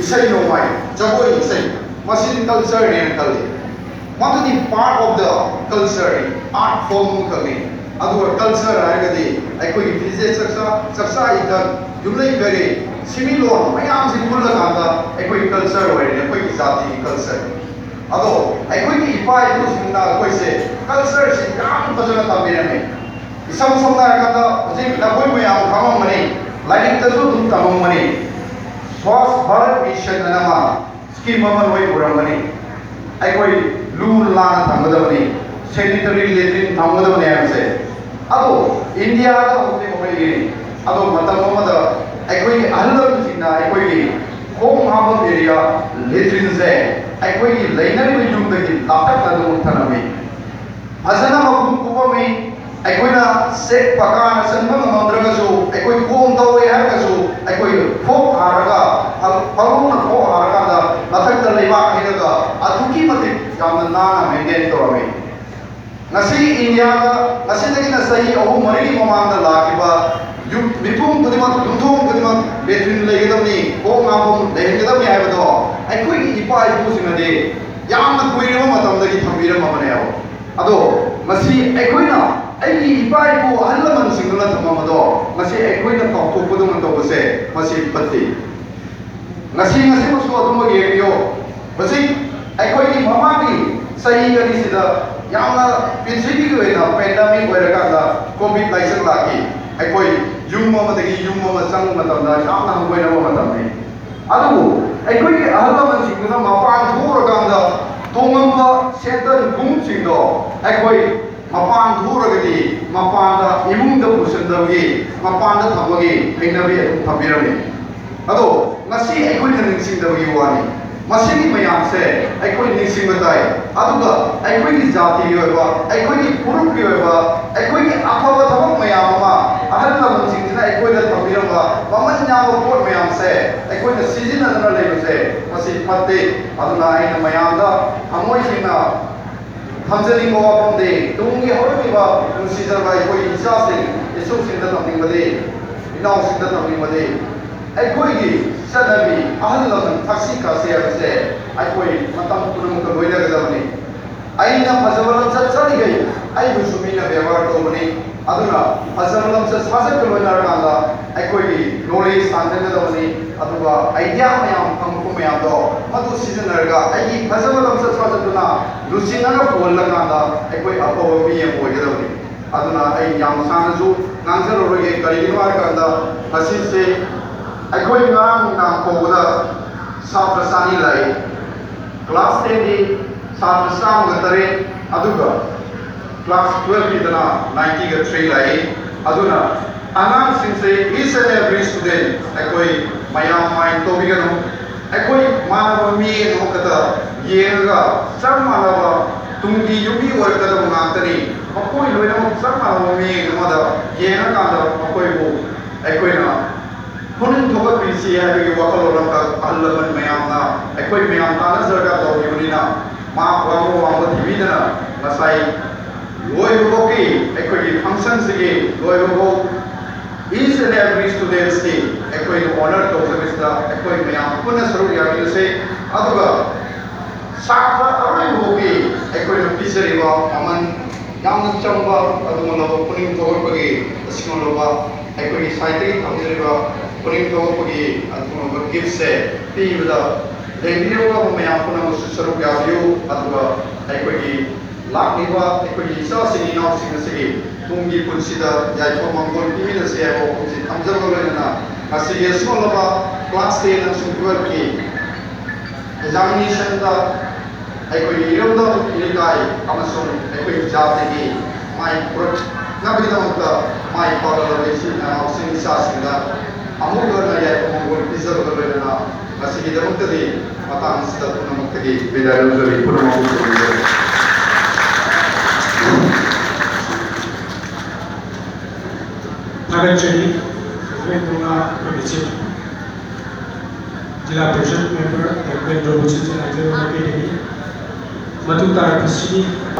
ꯏꯁꯩ ꯅꯣꯡꯃꯥꯏ, ꯖꯒꯣꯏ ꯏꯁꯩ, ꯃꯁꯤꯗꯤ ꯀꯜꯆꯔꯅꯦꯅ ꯈꯜꯂꯤ꯫ ꯃꯗꯨꯗꯤ part of the culture, art form ꯑꯃꯈꯛꯅꯤ꯫ ꯑꯗꯨꯒ ꯀꯜꯆꯔ ꯍꯥꯏꯔꯒꯗꯤ ꯑꯩꯈꯣꯏꯒꯤ ꯐꯤꯖꯦꯠ ꯆꯛꯆꯥ, ꯆꯛꯆꯥ ꯏꯊꯛ, ꯌꯨꯝꯂꯩ ꯀꯩꯔꯩ, ꯁꯤꯃꯤꯠꯂꯣꯟ ꯃꯌꯥꯝꯁꯤ ꯄꯨꯜꯂꯀꯥꯟꯗ ꯑꯩꯈꯣꯏ ꯀꯜꯆꯔ ꯑꯣꯏꯔꯦ, ꯑꯩꯈꯣꯏꯒꯤ ꯖꯥꯇꯤꯒꯤ ꯀꯜꯆꯔ꯫ ꯑꯗꯣ ꯑꯩꯈꯣꯏꯒꯤ ꯏꯄꯥ ꯏꯄꯨꯁꯤꯡꯅ ꯑꯩꯈꯣꯏꯁꯦ ꯀꯜꯆꯔꯁꯤ ꯌꯥꯝ ꯐꯖꯅ ꯇꯝꯕꯤꯔꯝꯃꯤ꯫ ꯏꯁꯝ ꯁꯝꯅ ꯍꯥꯏꯔꯀꯥꯟꯗ ꯍꯧꯖꯤꯛ ꯅꯈꯣꯏ ꯃꯌꯥꯝ ꯈꯪꯉꯝꯒꯅꯤ, ꯂꯥꯏꯔꯤꯛꯇꯁꯨ ꯑꯗꯨꯝ ꯇꯝꯃꯝꯒꯅꯤ, ꯁ꯭ꯋꯥꯁ ꯚꯥꯔꯠ ꯃꯤꯁꯟ ꯑꯅ ꯑꯃ ꯁ꯭ꯀꯤꯝ ꯑꯃ ꯅꯣꯏ ꯎꯔꯝꯒꯅꯤ꯫ ꯑꯩꯈꯣꯏ ꯂꯨ ꯂꯥꯟꯅ ꯊꯝꯒꯗꯕꯅꯤ, ꯁꯦꯅꯤꯇꯔꯤ ꯂꯦꯇ꯭ꯔꯤꯟ ꯊꯝꯒꯗꯕꯅꯤ ꯍꯥꯏꯕꯁꯦ꯫ ꯑꯗꯣ ꯏꯟꯗꯤꯌꯥꯗ ꯍꯧꯖꯤꯛ ꯍꯧꯔꯛꯏ꯫ ꯑꯗꯣ ꯃꯇꯝ ꯑꯃꯗ ꯑꯩꯈꯣꯏꯒꯤ ꯑꯍꯜ ꯂꯃꯟꯁꯤꯡꯅ ꯑꯩꯈꯣꯏꯒꯤ ꯈꯣꯡ ꯍꯥꯝꯐꯝ ꯑꯦꯔꯤꯌꯥ ꯂꯦꯇ꯭ꯔꯤꯟꯁꯦ ꯑꯩꯈꯣꯏꯒꯤ ꯂꯩꯅꯔꯤꯕ ꯌꯨꯝꯗꯒꯤ ꯂꯥꯞꯇꯛꯅ ꯑꯗꯨꯝ ꯊꯝꯂꯝꯃꯤ꯫ ꯐꯖꯅ ꯃꯈꯨꯝ ꯀꯨꯞꯄꯝꯃꯤ꯫ ꯑꯩꯈꯣꯏꯅ ꯆꯦꯛ ꯄꯀꯥꯅ ꯆꯟꯕ ꯉꯝꯃꯝꯗ꯭ꯔꯒꯁꯨ, ꯑꯩꯈꯣꯏ ꯀꯣꯝ ꯇꯧꯔꯦ ꯍꯥꯏꯔꯒꯁꯨ, ꯑꯩꯈꯣꯏ ꯐꯣꯛ ꯍꯥꯔꯒ, ꯐ-, ꯐꯛꯂꯣꯡꯅ ꯐꯣꯛ ꯍꯥꯔꯀꯥꯟꯗ ꯃꯊꯛꯇ ꯂꯩꯕꯥꯛ ꯍꯩꯔꯒ ꯑꯗꯨꯛꯀꯤ ꯃꯇꯤꯛ ꯌꯥꯝꯅ ꯅꯥꯟꯅ ꯃꯦꯟꯇꯦꯟ ꯇꯧꯔꯝꯃꯤ꯫ ꯉꯁꯤ ꯏꯟꯗꯤꯌꯥꯗ ꯉꯁꯤꯗꯒꯤꯅ ꯆꯍꯤ ꯑꯍꯨꯝ ꯃꯔꯤꯒꯤ ꯃꯃꯥꯡꯗ ꯂꯥꯛꯈꯤꯕ ꯌꯨꯝ, ꯃꯤꯄꯨꯝ ꯈꯨꯗꯤꯡꯃꯛ, ꯌꯨꯝꯊꯣꯡ ꯈꯨꯗꯤꯡꯃꯛ ꯂꯦꯇ꯭ꯔꯤꯟ ꯂꯩꯒꯗꯕꯅꯤ, ꯈꯣꯡ ꯍꯥꯝꯐꯝ ꯂꯩꯍꯟꯒꯗꯕꯅꯤ ꯍꯥꯏꯕꯗꯣ ꯑꯩꯈꯣꯏꯒꯤ ꯏꯄꯥ ꯏꯄꯨꯁꯤꯡꯅꯗꯤ ꯌꯥꯝꯅ ꯀꯨꯏꯔꯕ ꯃꯇꯝꯗꯒꯤ ꯊꯝꯕꯤꯔꯝꯃꯕꯅꯦꯕ꯫ ꯑꯗꯣ ꯉꯁꯤ ꯑꯩꯈꯣꯏꯅ ꯑꯩꯒꯤ ꯏꯄꯥ ꯏꯄꯨ ꯑꯍꯜ ꯂꯃꯟꯁꯤꯡꯗꯨꯅ ꯊꯝꯃꯝꯕꯗꯣ ꯉꯁꯤ ꯑꯩꯈꯣꯏꯅ ꯀꯥꯎꯊꯣꯛꯄꯗꯧꯅ ꯇꯧꯕꯁꯦ ꯃꯁꯤ ꯐꯠꯇꯦ꯫ ꯉꯁꯤ, ꯉꯁꯤꯃꯛꯁꯨ ꯑꯗꯨꯃꯛ ꯌꯦꯡꯕꯤꯌꯨ꯫ ꯍꯧꯖꯤꯛ ꯑꯩꯈꯣꯏꯒꯤ ꯃꯃꯥꯡꯒꯤ ꯆꯍꯤ ꯑꯅꯤꯁꯤꯗ ꯌꯥꯝꯅ ꯄ꯭ꯔꯤꯊꯤꯕꯤꯒꯤ ꯑꯣꯏꯅ ꯄꯦꯟꯗꯥꯃꯤꯛ ꯑꯣꯏꯔꯀꯥꯟꯗ ꯀꯣꯚꯤꯗ ꯂꯥꯏꯆꯠ ꯂꯥꯛꯈꯤ꯫ ꯑꯩꯈꯣꯏ ꯌꯨꯝ ꯑꯃꯗꯒꯤ ꯌꯨꯝ ꯑꯃ ꯆꯪꯕ ꯃꯇꯝꯗ ꯌꯥꯝꯅ ꯍꯪꯒꯣꯏꯅꯕ ꯃꯇꯝꯅꯤ꯫ ꯑꯗꯨꯕꯨ ꯑꯩꯈꯣꯏꯒꯤ ꯑꯍꯜ ꯂꯃꯟꯁꯤꯡꯗꯨꯅ ꯃꯄꯥꯟ ꯊꯣꯛꯎꯔꯀꯥꯟꯗ ꯇꯣꯡꯉꯝꯕ ꯁꯦꯟꯗꯟ ꯈꯣꯡꯎꯞꯁꯤꯡꯗꯣ ꯑꯩꯈꯣꯏ ꯃꯄꯥꯟ ꯊꯣꯛꯎꯔꯒꯗꯤ ꯃꯄꯥꯟꯗ ꯏꯃꯨꯡꯗ ꯄꯨꯁꯤꯟꯗꯕꯒꯤ, ꯃꯄꯥꯟꯗ ꯊꯝꯕꯒꯤ ꯍꯩꯅꯕꯤ ꯑꯗꯨꯝ ꯊꯝꯕꯤꯔꯝꯃꯤ꯫ ꯑꯗꯣ ꯉꯁꯤ ꯑꯩꯈꯣꯏꯅ ꯅꯤꯡꯁꯤꯡꯗꯕꯒꯤ ꯋꯥꯅꯤ꯫ ꯃꯁꯤꯒꯤ ꯃꯌꯥꯝꯁꯦ ꯑꯩꯈꯣꯏ ꯅꯤꯡꯁꯤꯡꯕ ꯇꯥꯏ꯫ ꯑꯗꯨꯒ ꯑꯩꯈꯣꯏꯒꯤ ꯖꯥꯇꯤꯒꯤ ꯑꯣꯏꯕ, ꯑꯩꯈꯣꯏꯒꯤ ꯐꯨꯔꯨꯞꯀꯤ ꯑꯣꯏꯕ, ꯑꯩꯈꯣꯏꯒꯤ ꯑꯐꯕ ꯊꯕꯛ ꯃꯌꯥꯝ ꯑꯃ ꯑꯍꯜ ꯂꯃꯟꯁꯤꯡꯁꯤꯅ ꯑꯩꯈꯣꯏꯗ ꯊꯝꯕꯤꯔꯝꯕ ꯃꯃꯜ ꯌꯥꯝꯕ ꯄꯣꯠ ꯃꯌꯥꯝꯁꯦ ꯑꯩꯈꯣꯏꯅ ꯐꯠꯇꯦ꯫ ꯑꯗꯨꯅ ꯑꯩꯅ ꯃꯌꯥꯝꯗ ꯊꯃꯣꯏ ꯁꯦꯡꯅ ꯊꯝꯖꯅꯤꯡꯕ ꯋꯥꯐꯝꯗꯤ, ꯇꯨꯡꯒꯤ ꯍꯧꯔꯛꯂꯤꯕ ꯄꯨꯟꯁꯤꯗ ꯑꯩꯈꯣꯏ ꯏꯆꯥꯁꯤꯡ, ꯏꯁꯨꯁꯤꯡꯗ ꯇꯝꯅꯤꯡꯕꯗꯤ, ꯏꯅꯥꯎꯁꯤꯡꯗ ꯇꯝꯅꯤꯡꯕꯗꯤ, ꯑꯩꯈꯣꯏꯒꯤ ꯆꯠꯅꯕꯤ, ꯑꯍꯜ ꯂꯃꯟ ꯊꯛꯁꯤ ꯈꯥꯁꯤ ꯍꯥꯏꯕꯁꯦ ꯑꯩꯈꯣꯏ ꯃꯇꯝ ꯄꯨꯝꯅꯃꯛꯇ ꯂꯣꯏꯅꯒꯗꯕꯅꯤ꯫ ꯑꯩꯅ ꯐꯖꯕ ꯂꯝꯆꯠ ꯆꯠꯂꯤꯈꯩ ꯑꯩꯕꯨꯁꯨ ꯃꯤꯅ ꯕꯦꯕꯥꯔ ꯇꯧꯕꯅꯤ꯫ ꯑꯗꯨꯅ ꯐꯖꯕ ꯂꯝꯆꯠ ꯁꯥꯖꯠꯀ ꯂꯣꯏꯅꯔꯀꯥꯟꯗ ꯑꯩꯈꯣꯏꯒꯤ ꯅꯣꯂꯦꯖ ꯇꯥꯟꯖꯒꯗꯕꯅꯤ꯫ ꯑꯗꯨꯒ ꯑꯥꯏꯗꯤꯌꯥ ꯃꯌꯥꯝ ꯐꯪꯉꯛꯄ ꯃꯌꯥꯝꯗꯣ ꯃꯗꯨ ꯁꯤꯖꯤꯟꯅꯔꯒ ꯑꯩꯒꯤ ꯐꯖꯕ ꯂꯝꯆꯠ ꯁꯥꯖꯠꯇꯨꯅ ꯂꯨꯆꯤꯡꯉꯒ ꯄꯨꯍꯜꯂꯀꯥꯟꯗ ꯑꯩꯈꯣꯏ ꯑꯐꯕ ꯃꯤ ꯑꯃ ꯑꯣꯏꯒꯗꯕꯅꯤ꯫ ꯑꯗꯨꯅ ꯑꯩ ꯌꯥꯝ ꯁꯥꯡꯅꯁꯨ ꯉꯥꯡꯖꯔꯔꯣꯏꯒꯦ꯫ ꯀꯔꯤꯒꯤꯅꯣ ꯍꯥꯏꯔꯀꯥꯟꯗ ꯉꯁꯤꯁꯦ ꯑꯩꯈꯣꯏ ꯉꯔꯥꯡ ꯅꯨꯡꯗꯥꯡ ꯐꯥꯎꯕꯗ ꯁꯥꯇ꯭ꯔ ꯆꯥꯅꯤ ꯂꯥꯛꯏ꯫ ꯀ꯭ꯂꯥꯁ ꯇꯦꯟꯒꯤ ꯁꯥꯇ꯭ꯔ ꯆꯥꯝꯃꯒ ꯇꯔꯦꯠ, ꯑꯗꯨꯒ ꯀ꯭ꯂꯥꯁ ꯇꯨꯋꯦꯜꯐꯀꯤꯗꯅ ꯅꯥꯏꯟꯇꯤꯒ ꯊ꯭ꯔꯤ ꯂꯥꯛꯏ꯫ ꯑꯗꯨꯅ ꯑꯉꯥꯡꯁꯤꯡꯁꯦ, each and every student, ꯑꯩꯈꯣꯏ ꯃꯌꯥꯝ ꯃꯥꯏꯟ ꯇꯧꯕꯤꯒꯅꯨ꯫ ꯑꯩꯈꯣꯏ ꯃꯥꯟꯅꯕ ꯃꯤꯠꯌꯦꯡ ꯑꯃꯈꯛꯇ ꯌꯦꯡꯉꯒ ꯆꯞ ꯃꯥꯟꯅꯕ ꯇꯨꯡꯒꯤ ꯌꯨꯝꯕꯤ ꯑꯣꯏꯔꯛꯀꯗꯕ ꯉꯥꯛꯇꯅꯤ꯫ ꯃꯈꯣꯏ ꯂꯣꯏꯅꯃꯛ ꯆꯞ ꯃꯥꯟꯅꯕ ꯃꯤꯠꯌꯦꯡ ꯑꯃꯗ ꯌꯦꯡꯉꯀꯥꯟꯗ ꯃꯈꯣꯏꯕꯨ ꯑꯩꯈꯣꯏꯅ ꯄꯨꯛꯅꯤꯡ ꯊꯧꯒꯠꯄꯤꯁꯤ ꯍꯥꯏꯕꯒꯤ ꯋꯥꯈꯜꯂꯣꯟ ꯑꯃꯈꯛ ꯑꯍꯜ ꯂꯃꯟ ꯃꯌꯥꯝꯅ ꯑꯩꯈꯣꯏ ꯃꯌꯥꯝ ꯇꯥꯟꯅꯖꯔꯒ ꯇꯧꯈꯤꯕꯅꯤꯅ, ꯃꯥ ꯋꯥꯡꯕ ꯋꯥꯡꯕ ꯊꯤꯕꯤꯗꯅ ꯉꯁꯥꯏ ꯂꯣꯏꯕꯐꯥꯎꯒꯤ ꯑꯩꯈꯣꯏꯒꯤ ꯐꯪꯁꯟꯁꯤꯒꯤ ꯂꯣꯏꯕꯐꯥꯎ each and every students ꯀꯤ ꯑꯩꯈꯣꯏꯅ ꯑꯣꯅꯔ ꯇꯧꯖꯕꯁꯤꯗ ꯑꯩꯈꯣꯏ ꯃꯌꯥꯝ ꯄꯨꯟꯅ ꯁꯔꯨꯛ ꯌꯥꯃꯤꯟꯅꯁꯤ꯫ ꯑꯗꯨꯒ ꯁꯥꯇ꯭ꯔ ꯑꯔꯣꯏꯕꯐꯥꯎꯒꯤ ꯑꯩꯈꯣꯏꯅ ꯄꯤꯖꯔꯤꯕ ꯃꯃꯜ ꯌꯥꯝꯅ ꯆꯝꯕ ꯑꯗꯨꯒꯨꯝꯂꯕ ꯄꯨꯛꯅꯤꯡ ꯊꯧꯒꯠꯄꯒꯤ ꯑꯁꯤꯒꯨꯝꯂꯕ ꯑꯩꯈꯣꯏꯒꯤ ꯁꯥꯏꯠꯇꯒꯤ ꯊꯝꯖꯔꯤꯕ ꯄꯨꯛꯅꯤꯡ ꯊꯧꯒꯠꯄꯒꯤ ꯑꯗꯨꯒꯨꯝꯂꯕ ꯒꯤꯐꯁꯦ ꯄꯤꯕꯗ ꯂꯦꯡꯕꯤꯔꯛꯂꯕ ꯃꯌꯥꯝ ꯄꯨꯝꯅꯃꯛꯁꯨ ꯁꯔꯨꯛ ꯌꯥꯕꯤꯌꯨ꯫ ꯑꯗꯨꯒ ꯑꯩꯈꯣꯏꯒꯤ ꯂꯥꯛꯂꯤꯕ ꯑꯩꯈꯣꯏꯒꯤ ꯏꯆꯥꯁꯤꯡ ꯏꯅꯥꯎꯁꯤꯡ ꯑꯁꯤꯒꯤ ꯇꯨꯡꯒꯤ ꯄꯨꯟꯁꯤꯗ ꯌꯥꯏꯐ ꯃꯪꯒꯣꯜ ꯄꯤꯃꯤꯟꯅꯁꯤ ꯍꯥꯏꯕ ꯋꯥꯐꯝꯁꯤ ꯊꯝꯖꯕꯒ ꯂꯣꯏꯅꯅ ꯉꯁꯤꯒꯤ ꯑꯁꯤꯒꯨꯝꯂꯕ ꯀ꯭ꯂꯥꯁ ꯇꯦꯟ ꯑꯃꯁꯨꯡ ꯇꯨꯋꯦꯜꯐꯀꯤ ꯑꯦꯛꯖꯥꯃꯤꯅꯦꯁꯟꯗ ꯑꯩꯈꯣꯏꯒꯤ ꯏꯔꯝꯗꯝ, ꯏꯔꯩꯀꯥꯏ ꯑꯃꯁꯨꯡ ꯑꯩꯈꯣꯏꯒꯤ ꯖꯥꯇꯤꯒꯤ ꯃꯥꯏ ꯄꯨꯔꯛꯅꯕꯒꯤꯗꯃꯛꯇ ꯃꯥꯏ ꯄꯥꯛꯂꯕ ꯏꯆꯤꯜ ꯏꯅꯥꯎꯁꯤꯡ ꯏꯆꯥꯁꯤꯡꯗ ꯑꯃꯨꯛ ꯍꯟꯅ ꯌꯥꯏꯐ ꯃꯪꯒꯣꯜ ꯄꯤꯖꯕꯒ ꯂꯣꯏꯅꯅ ꯉꯁꯤꯒꯤꯗꯃꯛꯇꯗꯤ ꯃꯇꯥꯡ ꯑꯁꯤꯗ ꯄꯨꯝꯅꯃꯛꯇꯒꯤ ꯕꯤꯗꯥꯏ ꯂꯧꯖꯔꯤ꯫ ꯄꯨꯝꯅꯃꯛꯄꯨ ꯊꯧꯖꯔꯤ꯫ ꯊꯥꯒꯠꯆꯔꯤ꯫ ꯍꯧꯖꯤꯛ ꯑꯩꯈꯣꯏꯅ ꯑꯩꯈꯣꯏꯒꯤ chief Present member, Doctor Indrabhuti Chinglaijam ꯃꯥꯏꯀꯩꯗꯒꯤ꯫ ꯃꯇꯨꯡ ꯇꯥꯔꯛꯄꯁꯤ